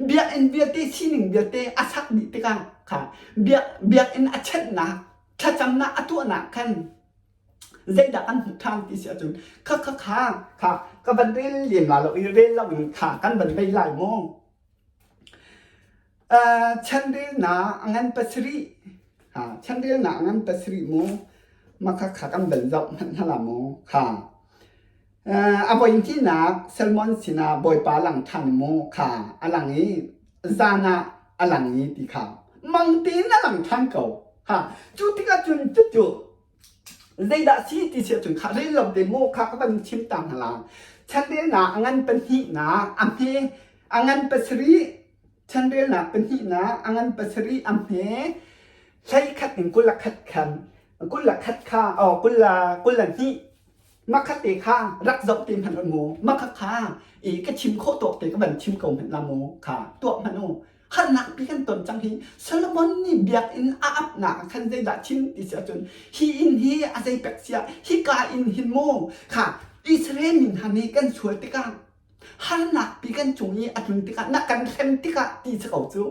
biakinn vialte sining vialte a sak dih tikah kha biakinn a chenhnak thlacamnak a tuahnak khan zeidah kan hmuh ṭhan ti si ahcun kha kha kha kha ka van rel lem la lo i rel lo in kha kan van vei lai maw chanrelnak a ngan pasarih ha chanrelnak a ngan pasarih mu ma kha kha kan van zoh hmanh hna la mu kha a voi hnihnak Salmon sinah Bawipa lang ṭhan mu kha a lang i zan ah a lang i ti kha mang tein a lang ṭhan ko ha cu tikah cun cucu Zeidah si ti si ahcun kha rel lo te maw kha ka van chim ta hna la. Chanrelnak a ngan pahnihnak a hme a ngan pasarih chanrelnak pahnihnak a ngan pasarih a hme hlei khat in 21 khan 21 kha oh kul la 22. Makhat te kha rak zoh te hmanh mu. Makhat kha i ka chim khawh tawk te ka van chim ko hmanh la mu. Kha tuah hmanh u. Harnak pi kan ton cang hi Solomon nih biakinn a apnak ah khan zeidah chim ti si ahcun hi inn hi a zei pek siah hika inn hin mu kha Israel mi hna nih kan sual tikah harnak pi kan cung i a tlun tikah na kan hrem tikah ti si ko cu.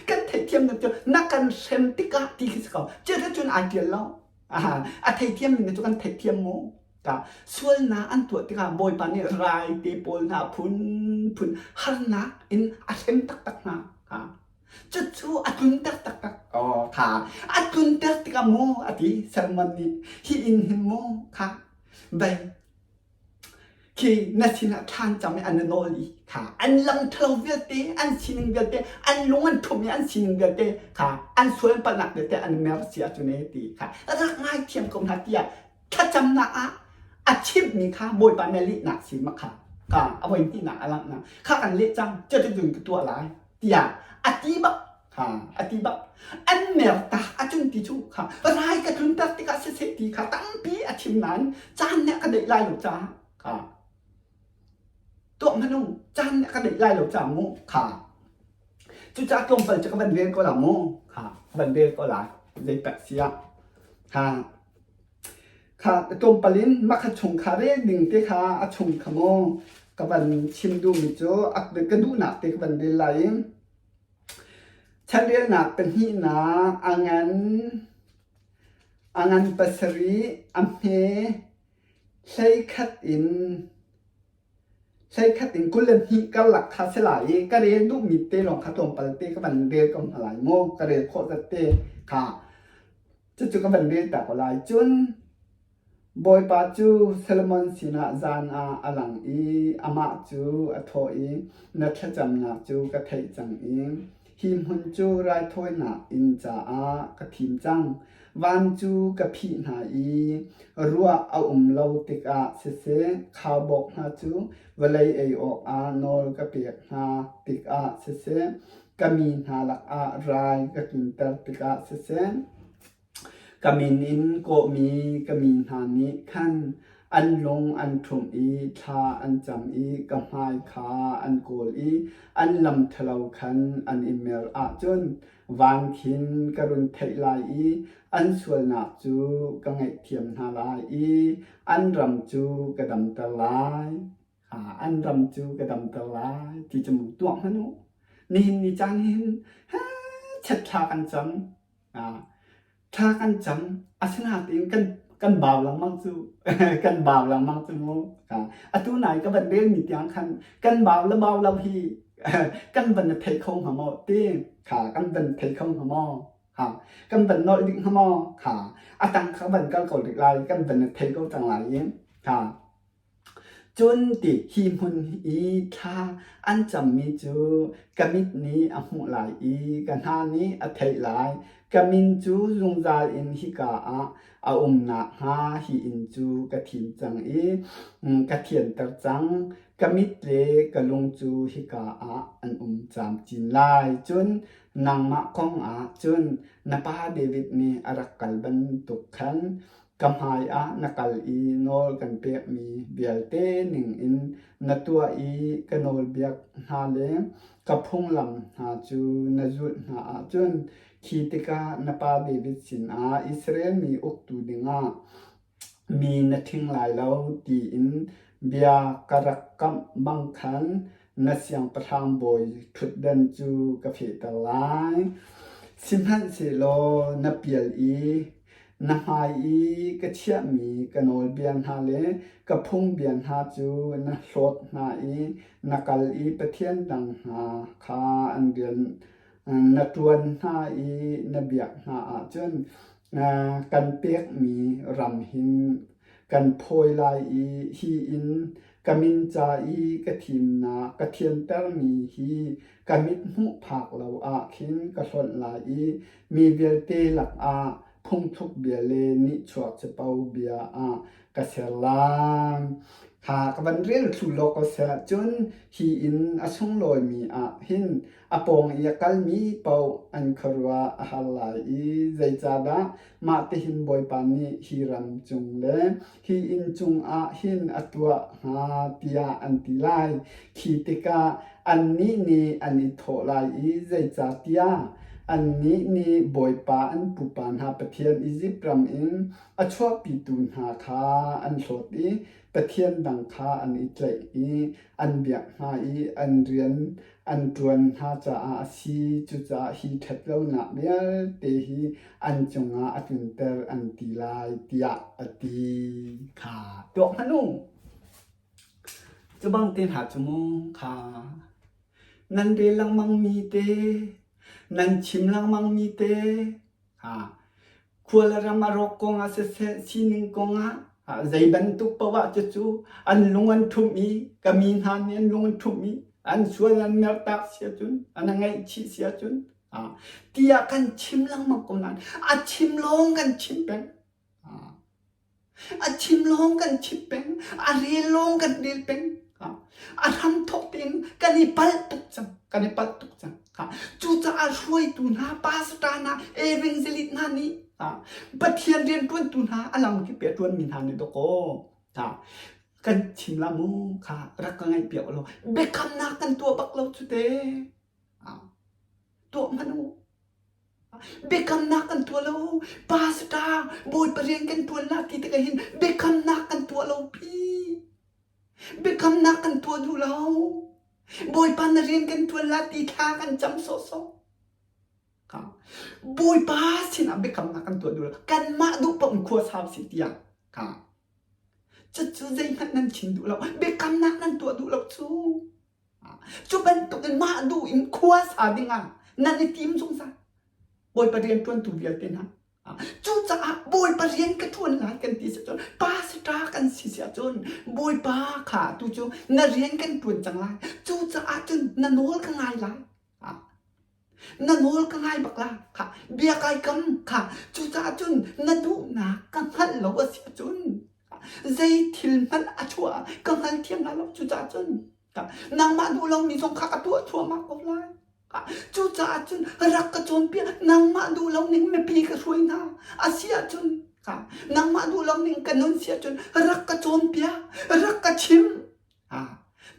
Kan theihthiam na cu na kan hrem tikah ti khi si ko. Cuticun ai ṭial lo. A theithiam ning cu kan theihthiam mu. Ka sualnak an tuah tikah Bawipa nih rai te pawl hna phunphun harnak in a hrem taktak hna. Cucu a tlunter taktak. Oh, kha a tlunter tikah mu a ti Salmon nih hi inn hin mu kha dai Khi na sinah thla an cam i an i nawl i kha an lam ṭhalo vialte, an sining vialte, an lung an ṭhumh i an sining vialte kha an sual an palhnak vialte an mer si ahcun ee ti kha rak ngaithiam ko hna tiah thlacamnak ah a chimhmi kha Bawipa nih a lehnak si ma kha ka a voi hnihnak a langhnak kha kan leh cang cuticun ka tuah lai tiah a ti bak kha a ti bak an mer tak ahcun ti cu kha rai ka tlunter tikah siseh ti kha tampi a chim nain caan nih a ka deih lai lo caah kha tuah hmanh u caan nih a ka deih lai lo caah mu kha cucaah tlawmpal cu ka van rel ko la mu kha ka van rel ko lai zei pek si ah kha kha tlawmpal in makha chung kha rel ding te kha a chung kha mu ka van chim duhmi cu ka duhnak te ka van rel lai i Chanrelnak pahnihnak a ngan, a ngan pasarih, a hme 11 in 11 in 22 karlak kha si lai i ka rel duhmi te lawng kha tlawmpal te ka van rel ko hna lai mu. Ka rel khawh zat te kha cucu ka van rel ta ko lai. Cun Bawipa cu Solomon sinah zan ah a lang i amah cu a thawh i, Na thlacamnak cu ka theih cang i hi hmun cu raithawinak inn caah ka thim cang. Van cu ka phih hna i ruah a um lo tikah siseh, khaubawk hna cu vawlei ei awkah nawl ka pek hna tikah siseh, ka mi hna lakah rai ka tlunter tikah siseh, Ka min in kawhmi ka mi hna nih khan an lung an ṭhumh i thla an cam i ka hmai kha an kawl i an lam ṭhalo khan an i mer ahcun van khin ka run theih lai i an sualnak cu ka ngaihthiam hna lai i an ram cu ka damter lai. An ram cu ka damter lai ti cu mu tuak hmanh u. Nihin ni caan hin chet thla kan cam. Thla kan cam. Asinain kan kan bau lengmang cu kan bau lengmang cu mu. Atu nai ka van relmi tiang khan kan bau le bau lo hi kan van na thei kho hnga maw ti kha kan van thei kho hnga maw ha kan van nolh ding hnga maw kha atang kha van kal ko rih lai kan van na thei ko cang lai i kha Cun ti hi hmun i thla an cammi cu ka mit nih a hmuh lai i ka hna nih a theih lai. Ka min cu zungzal in hika ah a um nakhnga hi inn cu ka thim cang i ka thianter cang. Ka mit le ka lung cu hika ah an um camcin lai. Cun nangmah kong ah cun na pa David nih a rak kal bantuk khan Ka hmaiah na kal i nawl kan pekmi vialte ningin na tuah i ka nawlbiak hna le ka phunglam hna cu na zulh hna ahcun khi tikah na pa David sinah Israel mi uktu dingah mi na ṭhing lai lo tiin bia ka rak kamh bang khan na siangpahrang bawi ṭhutdan cu ka fehter lai. Sihmanhsehlaw na pial i Na hmai i ka chiahmi ka nawlbia hna le ka phungbia hna cu na hlawt hna i na kal i pathian dang hna kha an rian na ṭuan hna i na biak hna ahcun kan pekmi ram hin kan phawi lai i hi inn ka min ca i ka thimnak ka thiantermi hi ka mithmuh phak lo ah khin ka hlonh lai i Mi vialte lakah phungthluk bia le nihchuak capo bia ah ka ser lai. Kha ka van rel thlu law ko seh. Cun hi inn a sunglawimi ah hin a pawng i a kalmi paoh an khuaruah a har lai i zeicahdah mah tihin Bawipa nih hi ram cung le hi inn cungah hin a tuah hnga tiah an ti lai. Khi tikah annih nih an i thawh lai i zeicahtiah annih nih Bawipa an pupa hna Pathian Izipt ram in a chuahpitu hna kha an hlawt i pathian dang kha an i tlaih i an biak hna i an rian an ṭuan hna caah a si. Cucaah hi ṭhatlonak vialte hi an cungah a tlunter an ti lai tiah a ti kha tuak hmanh u. Cu bang te hna cu mu kha nan rel lengmangmi te, nan chim lengmangmi te, Khua le ram a rawk kong ah siseh, sining kong ah zei bantuk paoh ah cucu an lung an ṭhumh i ka mi hna nih an lung an ṭhumh i an sual an mertak si ahcun, an ngaihchih si ahcun tiah kan chim lengmang ko nain a chim lawng kan chim peng. A chim lawng kan chim peng, a rel lawng kan rel peng. A hramthawk tein kan i palh tuk cang, kan i palh tuk cang. Cucaah hruaitu hna, pastor hna, evangelist hna nih Pathian rianṭuantu hna a lamkip i a ṭuanmi hna nih dawkaw kan chim la mu kha rak ka ngaihpiak u law biakamnak kan tuah bak lo cu te. Tuah hmanh u. Biakamnak kan tuah lo. Pastor, Bawipa rian kan ṭuan la ti tikah hin biakamnak kan tuah lo pi. Biakamnak kan tuah duh lo. Bawipa na rian kan ṭuan la ti thla kan cam sawhsawh. Bawipa sinah biakamnak kan tuah duh lo. Kanmah duh paoh in khua sau si tiah. Cucu zeihmanh nan chim duh lo. Biakamnak nan tuah duh lo cu. Cu bantukin mah duh in khua sa dingah nan i tim zungzal. Bawipa rian ṭuantu vialte hna. Cucaah Bawipa rian ka ṭuan lai kan ti si cun pastor kan si si ahcun Bawipa kha tu cu na rian kan ṭuan cang lai. Cucaah cun na nawl ka ngai lai. Na nawl ka ngai bak la. Kha bia kai kam kha cucaah cun na duhnak ka hngalh lo a si ahcun zei thil hmanh a chuah ka hngalthiam lai lo cucaah cun nangmah duh lomi zong kha ka tuah thluahmah ko lai. Cucaah cun rak ka cawnpiak nangmah duh lo ning mipi ka hruai hna a si ahcun nangmah duh lo ning ka nun si ahcun rak ka cawnpiak rak ka chim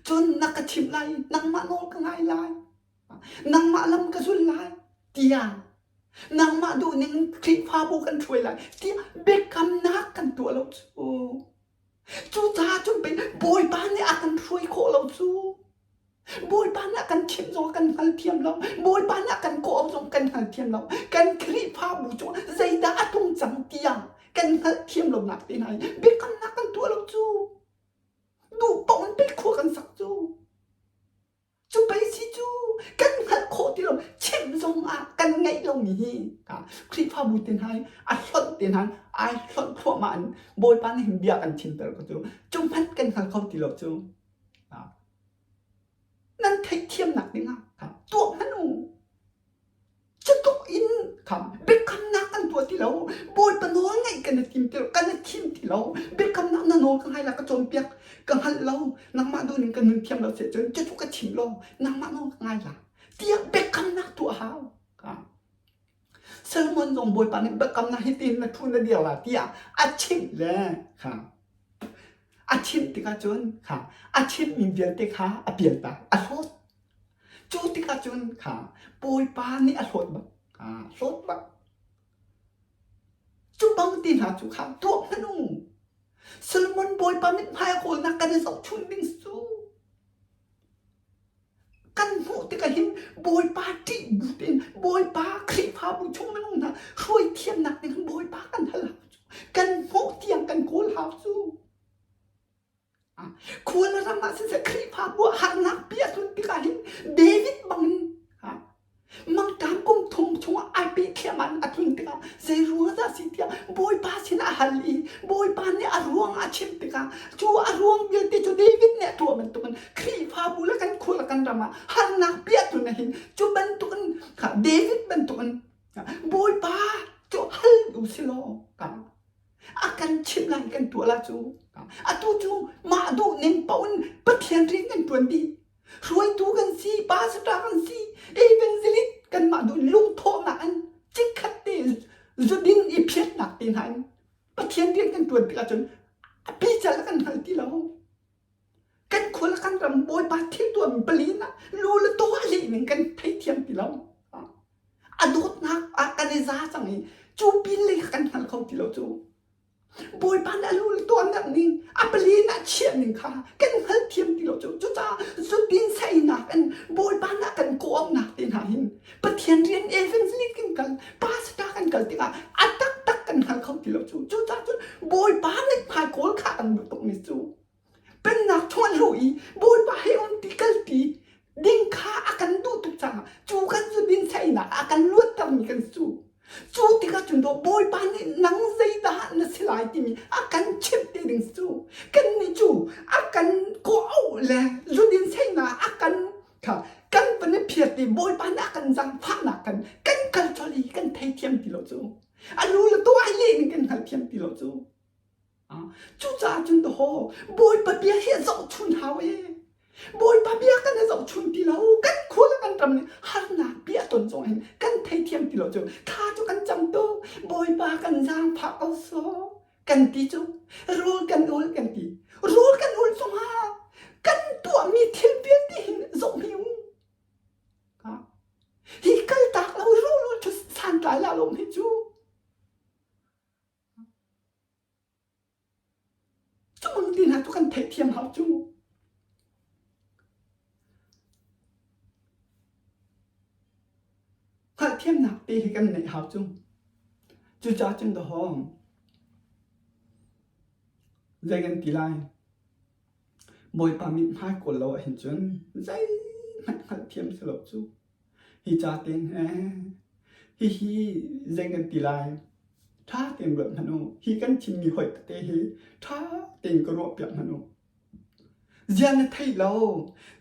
cun na ka chimh lai nangmah nawl ka ngai lai nangmah lam ka zul lai tiah nangmah duh ning Khrihfabu kan hruai lai tiah biakamnak kan tuah lo cu cucaah cun pei Bawipa nih a kan hruai khawh lo cu Bawipa nih a kan chimh zong kan hngalthiam lo Bawipa nih a kan kawh zong kan hngalthiam lo kan Khrihfabu cu zeidah a tlung cang tiah kan hngalhthiam lonak te hna hi biakamnak kan tuah lo cu duh paoh in pei khua kan sak cu Cu pei si cu kan hngalh khawh ti lo chimh zong ah kan ngeih lomi hi Khrihfabu te hna hi a hlonh te hna ai hlonh thluahmah in Bawipa nih hin bia kan chimter ko cu cu hmanh kan hngal kho ti lo cu nan theihthiamnak dingah tuah hmanh u Cutluk in biakamnak kan tuah ti lo. Bawipa nawl ngaih kan i tim ti lo, kan i thim ti lo. Biakamnak na nawl ka ngai la, ka cawnpiak, ka hngalh lo. Nangmah duh ning ka nun thiam lo si cun cucu ka chim law nangmah nawl ka ngai la. Tiah biakamnak tuah hau. Solomon zong Bawipa nih biakamnak hitin na thu na dir la tiah a chimh le kha a chimh tikah cun kha a chimhmi vialte kha a pialtak, a hlawt. Cu tikah cun kha Bawipa nih a hlawt bak. A hlawt bak. Cu bang ti hna cu kha tuah hmanh u. Solomon Bawipa mithmai a kawlnak kan i zohchun ding cu kan hmuh tikah hin Bawipa ṭih bu tein Bawipa Khrihfabu chung minung hna hruai thiamnak ding Bawipa kan hal hau cu kan hmuh tiang kan kawl hau cu. Khua le ram ah siseh Khrihfabu ah harnak pi a tlun tikah hin David bangin mangṭam kum thum chungah ai pe thliahmah in a tlun tikah zei ruang dah si tiah Bawipa sinah a hal i Bawipa nih a ruang a chimh tikah cu a ruang vialte cu David nih a tuah bantukin Khrihfabu le kan khua le kan ram ah harnak pi a tlun ahhin cu bantukin David bantukin Bawipa cu hal u si law a kan. kan chimh lai kan tuah la cu. Atu cu mah duh ning paoh in Pathian rian kan ṭuan dih. Hruaitu kan si, pastor kan si, evangelist kanmah duh lungthawhnak in chikkhat te zudin i phiatnak te hna in Pathian rian kan ṭuan tikah cun a pical kan hngal ti lo. Kan khua le kan ram Bawipa thil tuahmi pali ah lu le taw a leh ning kan theithiam ti lo. A dawtnak ah kan i za cang i cu pin lei kha kan hngal kho ti lo cu. Bawipa nih a lu le tuahnak ning a pali in a chiah ning kha kan hngalthiam ti lo cu. Cucaah zudin sainak in Bawipa nih a kan kawhauhnak te hna hin Pathian rian evangelist kan kal, pastor kan kal tikah a taktak kan hngal kho ti lo cu. Cucaah cun Bawipa mithmai kawl kha kan duh tukmi cu. Pennak chung an luh i Bawipa he um ti kal ti ding kha a kan duh tuk caah cu kan zudin sainak a kan luattermi kan si cu. Cu tikah cun dawh Bawipa nih nang zeidah na si lai timi a kan chimh te ding cu. Kannih cu a kan kawh le zudin sainak a kan kha kan van i phiat i Bawipa nih a kan zaangfahnak kan kan kal colh i kan theithiam ti lo cu. A lu le tuah leh ning kan hngalthiam ti lo cu. Cucaah cun dawhaw Bawipa bia hi a zohchun hau ee. Bawipa bia kan i zohchun ti lo. Kan khua le kan ram nih harnak bia ton zong hin kan theithiam ti lo cu. Thla cu kan cam tuk. Bawipa kan zaangfah ko sawh. Kan ti cu. Rawl kan ul kan ti. Rawl kan ul zongah kan tuahmi thil vialte hin zoh hme u. Hi kaltak lo rawl ul cu santlai la lo hme cu. Cumang ti hna cu kan theihthiam hau cu. Hngalhthiamnak te hi kan neih hau cu. Cucaah cun dahawng zei kan ti lai? Bawipa mithmai kawl lo ahhin cun zeihmanh hngalhthiam si lo cu. Hi ca tein he hihi zei kan ti lai? Ṭha tein ruat hmanh u. Hi kan chimmi hoih tete hi ṭha tein ka ruahpiak hmanh u. Zia na thei lo,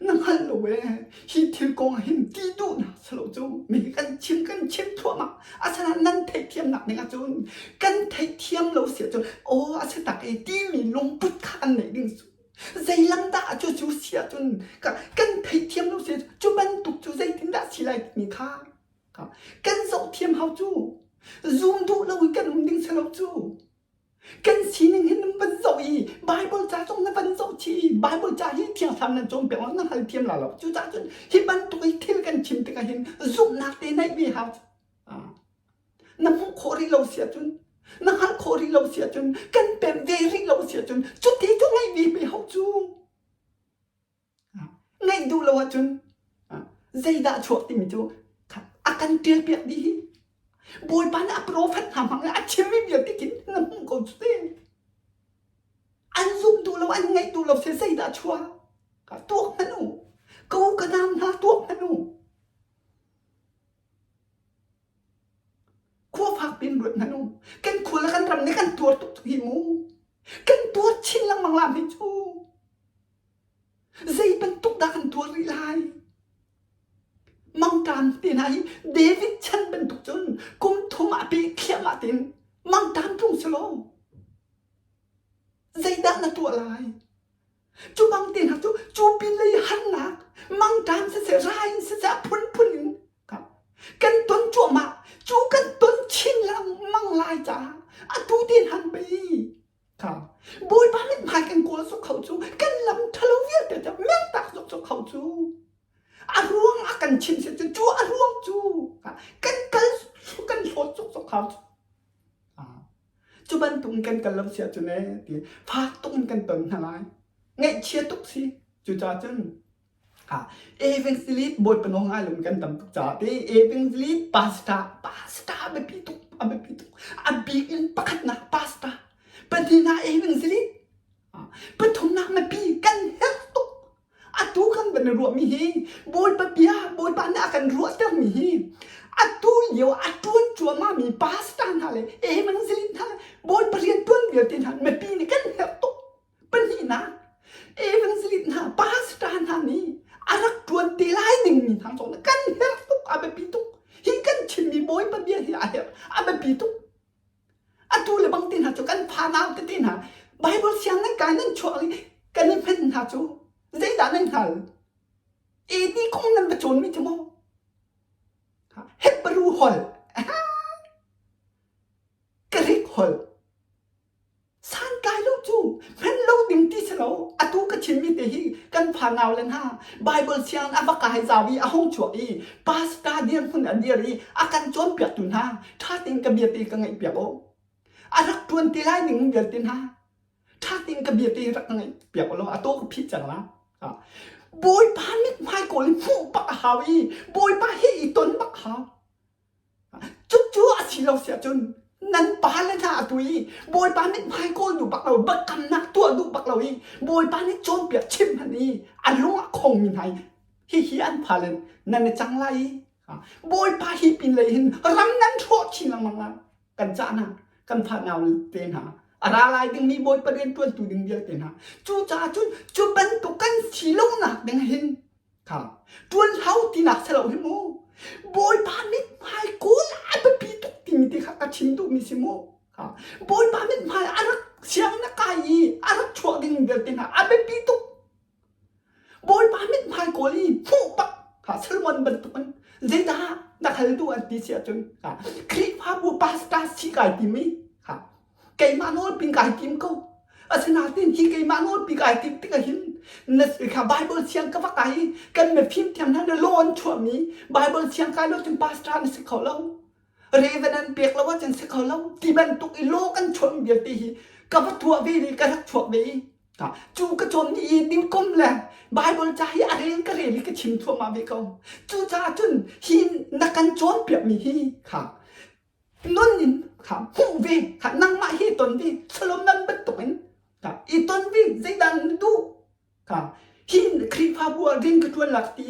na hngalh lo ee. Hi thil kong ah hin ti duhnak si lo cu. Mi hi kan chim kan chim thluahmah. Asinain nan theihthiamnak ning ahcun kan theihthiam lo si ahcun aw a si tak ee timi lungput kha kan neih ding cu. Zei lam dah cu cu si ahcun kan theihthiam lo si cu bantuk cu zeitindah si lai timi kha kan zohthiam hau cu. Zum duh lo in kan um ding si lo cu. Kan sining hin nan van zoh i Bible ca zong na van zoh chih i Bible ca hi thiangthlam nan cawnpiak lo na hngal thiam la lo. Cucaah cun hi bantuk i thil kan chim tikah hin zumhnak te neih ve hau. Na hmuh khawh rih lo si ahcun na hngalh khawh rih lo si ahcun kan pemh ve rih lo si ahcun cuti cu ngeih ve pe hau cu. Ngaih duh lo ahcun zeidah a chuak timi cu a kan ṭialpiak dih hi. Bawipa nih a profet hna hmang in a chimmi vialte khin na hmuh ko cu te. An zumh duh lo, an ngaih duh lo si zeidah a chuak? Tuak hmanh u. Ko ka nau hna tuak hmanh u. Khua fak piin ruat hmanh u. Kan khua le kan ram nih kan tuar tuk hi mu. Kan tuar chin lengmang la hme cu. Zei bantuk dah kan tuar rih lai? Mangṭam te hna hi David chan bantuk cun kum thum ah pe thliahmah tein mangṭam tlung selaw zeidah na tuah lai? Cu bang te hna cu cu pin lei harnak mangṭam siseh rai in siseh a phunphun in kan ton cuahmah cu kan ton chin lengmang lai caah atu te han pei Kha Bawipa mithmai kan kawl zok kho cu kan lam ṭhalo vialte cu mertak zok zok kho cu a ruang a kan chim si cu cu a ruang cu kan kal kan hlawt zok zok kho cu cu bantuk in kan kal lo si ahcun ee ti fak tuk in kan ton hna lai ngaihchia tuk si cucaah cun Evangelist Bawipa nawl ngai lomi kan tam tuk caah ti Evangelist pastor pastor a biapi tuk a biapi tuk a bik in pakhatnak pastor pahnihnak evangelist pathumnak mipi kan herh tuk atu kan van i ruahmi hi Bawipa bia Bawipa nih a kan ruahtermi hi atu lio a ṭuan cuahmahmi pastor hna le evangelist hna le Bawipa rian ṭuan vialte hna mipi nih kan herh tuk Pahnihnak, evangelist hna, pastor hna nih a rak ṭuan te lai dingmi hna zong kan herh tuk, a biapi tuk. Hi kan chimmi Bawipa bia hi a herh, a biapi tuk. Atu le bang te hna cu kan phan. fanau tete hna Bible siang nan kai nan chuak i kan i hman hna cu zeidah nan hngal? AD kong nan va cawnmi cu maw? Hebrew holh, Greek holh, santlai lo cu hman lo ding ti si lo. Atu ka chimmi te hi kan fanau le hna Bible siang a va kai zau i a hung chuak i pastor dirhmun a dir i a kan cawnpiaktu hna ṭha tein ka bia te ka ngaihpiak u. A rak ṭuan te lai ning vialte hna ṭha tein ka bia te rak ka ngaihpiak u law a taw ka phih cang la. Bawipa mithmai kawl i hmuh bak a hau i Bawipa he i ton bak hau. Cucu a si lo si ahcun nan pale hna atu i Bawipa mithmai kawl duh bak lo, biakamnak tuah duh bak lo i Bawipa nih cawnpiak chim hmanh i a lung a khongmi hna i hihi an fale nan i cang lai i Bawipa hi pinlei hin ram nan hrawh chin lengmang lai. Kan cah hna, kan fanau te hna, a ra lai dingmi Bawipa rianṭuantu ding vialte hna. Cucaah cun cu bantuk kan si lonak ding hin Kha ṭuan hau tinak si lo hi mu. Bawipa mithmai kawl a biapi tuk timi te kha ka chim duhmi si mu. Kha Bawipa mithmai a rak siang na kai i a rak chuah ding vialte hna a biapi tuk. Bawipa mithmai kawl i hmuh bak kha Solomon bantukin zeidah na hal duh an ti si ahcun kha Khrihfabu pastor si kai timi kha keimah nawlpi kai tim ko. Asinain hi keimah nawlpi kai tim tikah hin na kha Bible siang ka va kai i kan mifim thiam hna na law an chuahmi Bible siang kai lo cun pastor na si kho lo. Reverend an pek lo ahcun si kho lo. Ti bantuk i law kan chuahmi vialte hi ka va tuah ve i ka rak chuak ve i cu ka cawn ni i dingkom le Bible ca hi a rel ka rel i ka chim thluahmah ve ko. Cucaah cun hi na kan cawnpiakmi hi kha nun in kha hmuh ve kha nangmah hi ton ve Solomon bantuk in kha i ton ve zeidah na duh kha hi Khrihfabu ah rian ka ṭuan lak ti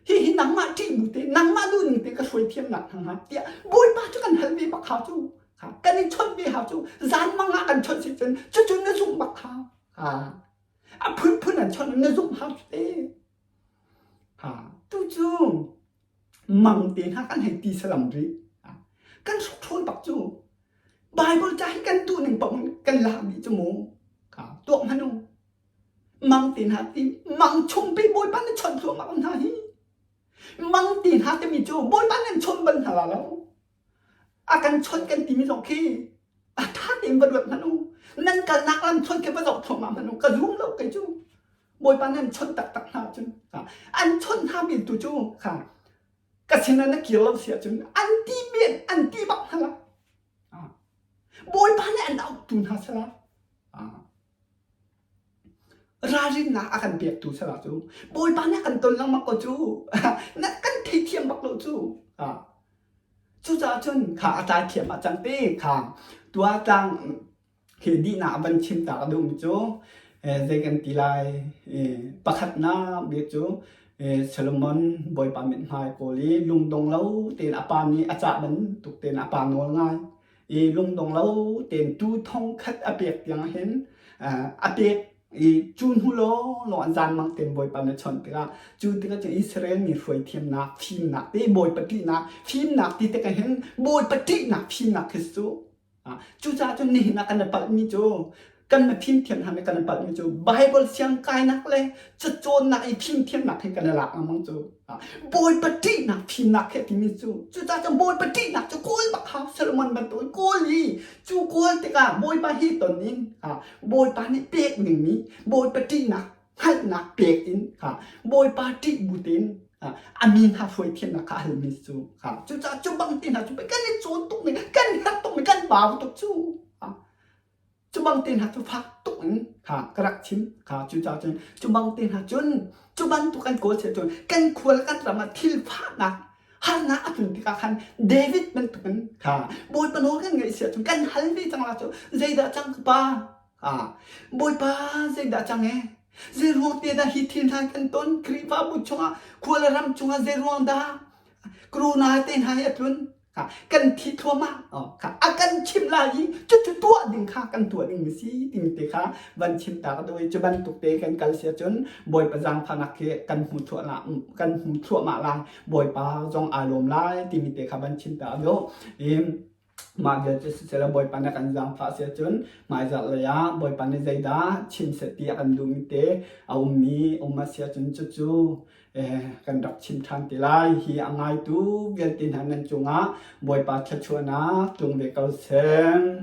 hi hi nangmah ṭih bu te nangmah duh ning te ka hruai thiam nak hna tiah Bawipa cu kan hal ve bak hau cu kha kan i chawnh ve hau cu zan mang ah kan chawnh si cun cucu na zumh bak hau ha a phunphun an chawnh na zumh hau cu te ha tu cu mang te hna kan hei ti salam rih. Kan hrokhrol bak cu. Bible ca hi kan duh ning paoh kan lak dih cu mu. Tuak hmanh u. Mang te hna ti mang chung pi Bawipa na chawnh thluahmah ko hna hi. Mang te hna timi cu Bawipa nan chawn bal hna la lo. A kan chawnh kan timi zong khi a ṭha tein va ruat hmanh u. Nan kalnak lam chawnh khi va zoh thluahmah hmanh u. Ka zum lo kei cu. Bawipa nih an chawnh taktak hna ahcun an chawnh hna mi tu cu kha ka sinah na kir lo si ahcun an ti men an ti bak hna la. Bawipa nih an auhtu hna sala. Ralrinnak a kan pektu sala cu Bawipa nih a kan ton lengmang ko cu na kan theithiam bak lo cu. Cucaah cun kha a tlai thiam ah cang te kha tua tlang Hi dihnak van chim ta ka duhmi cu zei kan ti lai pakhatnak bik cu Solomon Bawipa mithmai kawl i lungdong lo tein a pa nih a cah bantuk tein a pa nawl ngai i lungdong lo tein tuu thong khat a pek tiang hin a pek i cu hnu lawnglawng an zaanmang tein Bawipa nih a chawnh tikah cu tikah cun Israel mi hruaithiamnak fimnak te Bawipa ṭihnak fimnak ti tikah hin Bawipa ṭihnak fimnak khi cu Cucaah cun nihin ah kan i palhmi cu kan na fimthiam hna nih kan i palhmi cu Bible siang kainak le cacawnnak i fimthiamnak hi kan i lak lengmang cu. Bawipa ṭihnak fimnak he timi cu cucaah cun Bawipa ṭihnak cu kawl bak hau Solomon bantukin kawl i cu kawl tikah Bawipa hi ton in Bawipa nih pek dingmi Bawipa ṭihnak hngalhnak pek in Bawipa ṭih bu tein a mi hna hruai thiamnak kha a halmi cu cucaah cu bang te hna cu kan i cawn tuk mi kan herh tuk mi kan bau tuk cu cu bang te hna cu fak tuk in kha ka rak chim kha cucaah cun cu bang te hna cun cu bantuk kan kawl cun kan khual kan ram ah thil fahnak harnak a tlun tikah khan David bantukin kha Bawipa nawl kan ngaih si ahcun kan hal ve cang la cu zeidah cang ka pa Bawipa zeidah cang ee? Zeiruang te dah hi thil hna kan ton? Khrihfabu chungah, khua le ram chungah zeiruang dah corona te hna hi a tlun? Kan thi thluahmah. A kan chimh lai i cucu tuah ding kha kan tuah ding a si timi te kha van chim ta ka duh i cu bantuk te kan kal si ahcun Bawipa zaangfahnak khi kan hmu thluahmah kan hmu thluahmah lai. Bawipa zong aa lawm lai timi te kha van chim ta ka duh. Mah vialte siseh Bawipa nih a kan zaangfah si ahcun hmaizarh lei ah Bawipa nih zeidah chim seh ti a kan duhmi te a ummi um a si ahcun cucu kan rak chim ṭhan te lai. Hi a ngaitu vialte hna nan cungah Bawipa thluachuahnak tlung ve ko seh.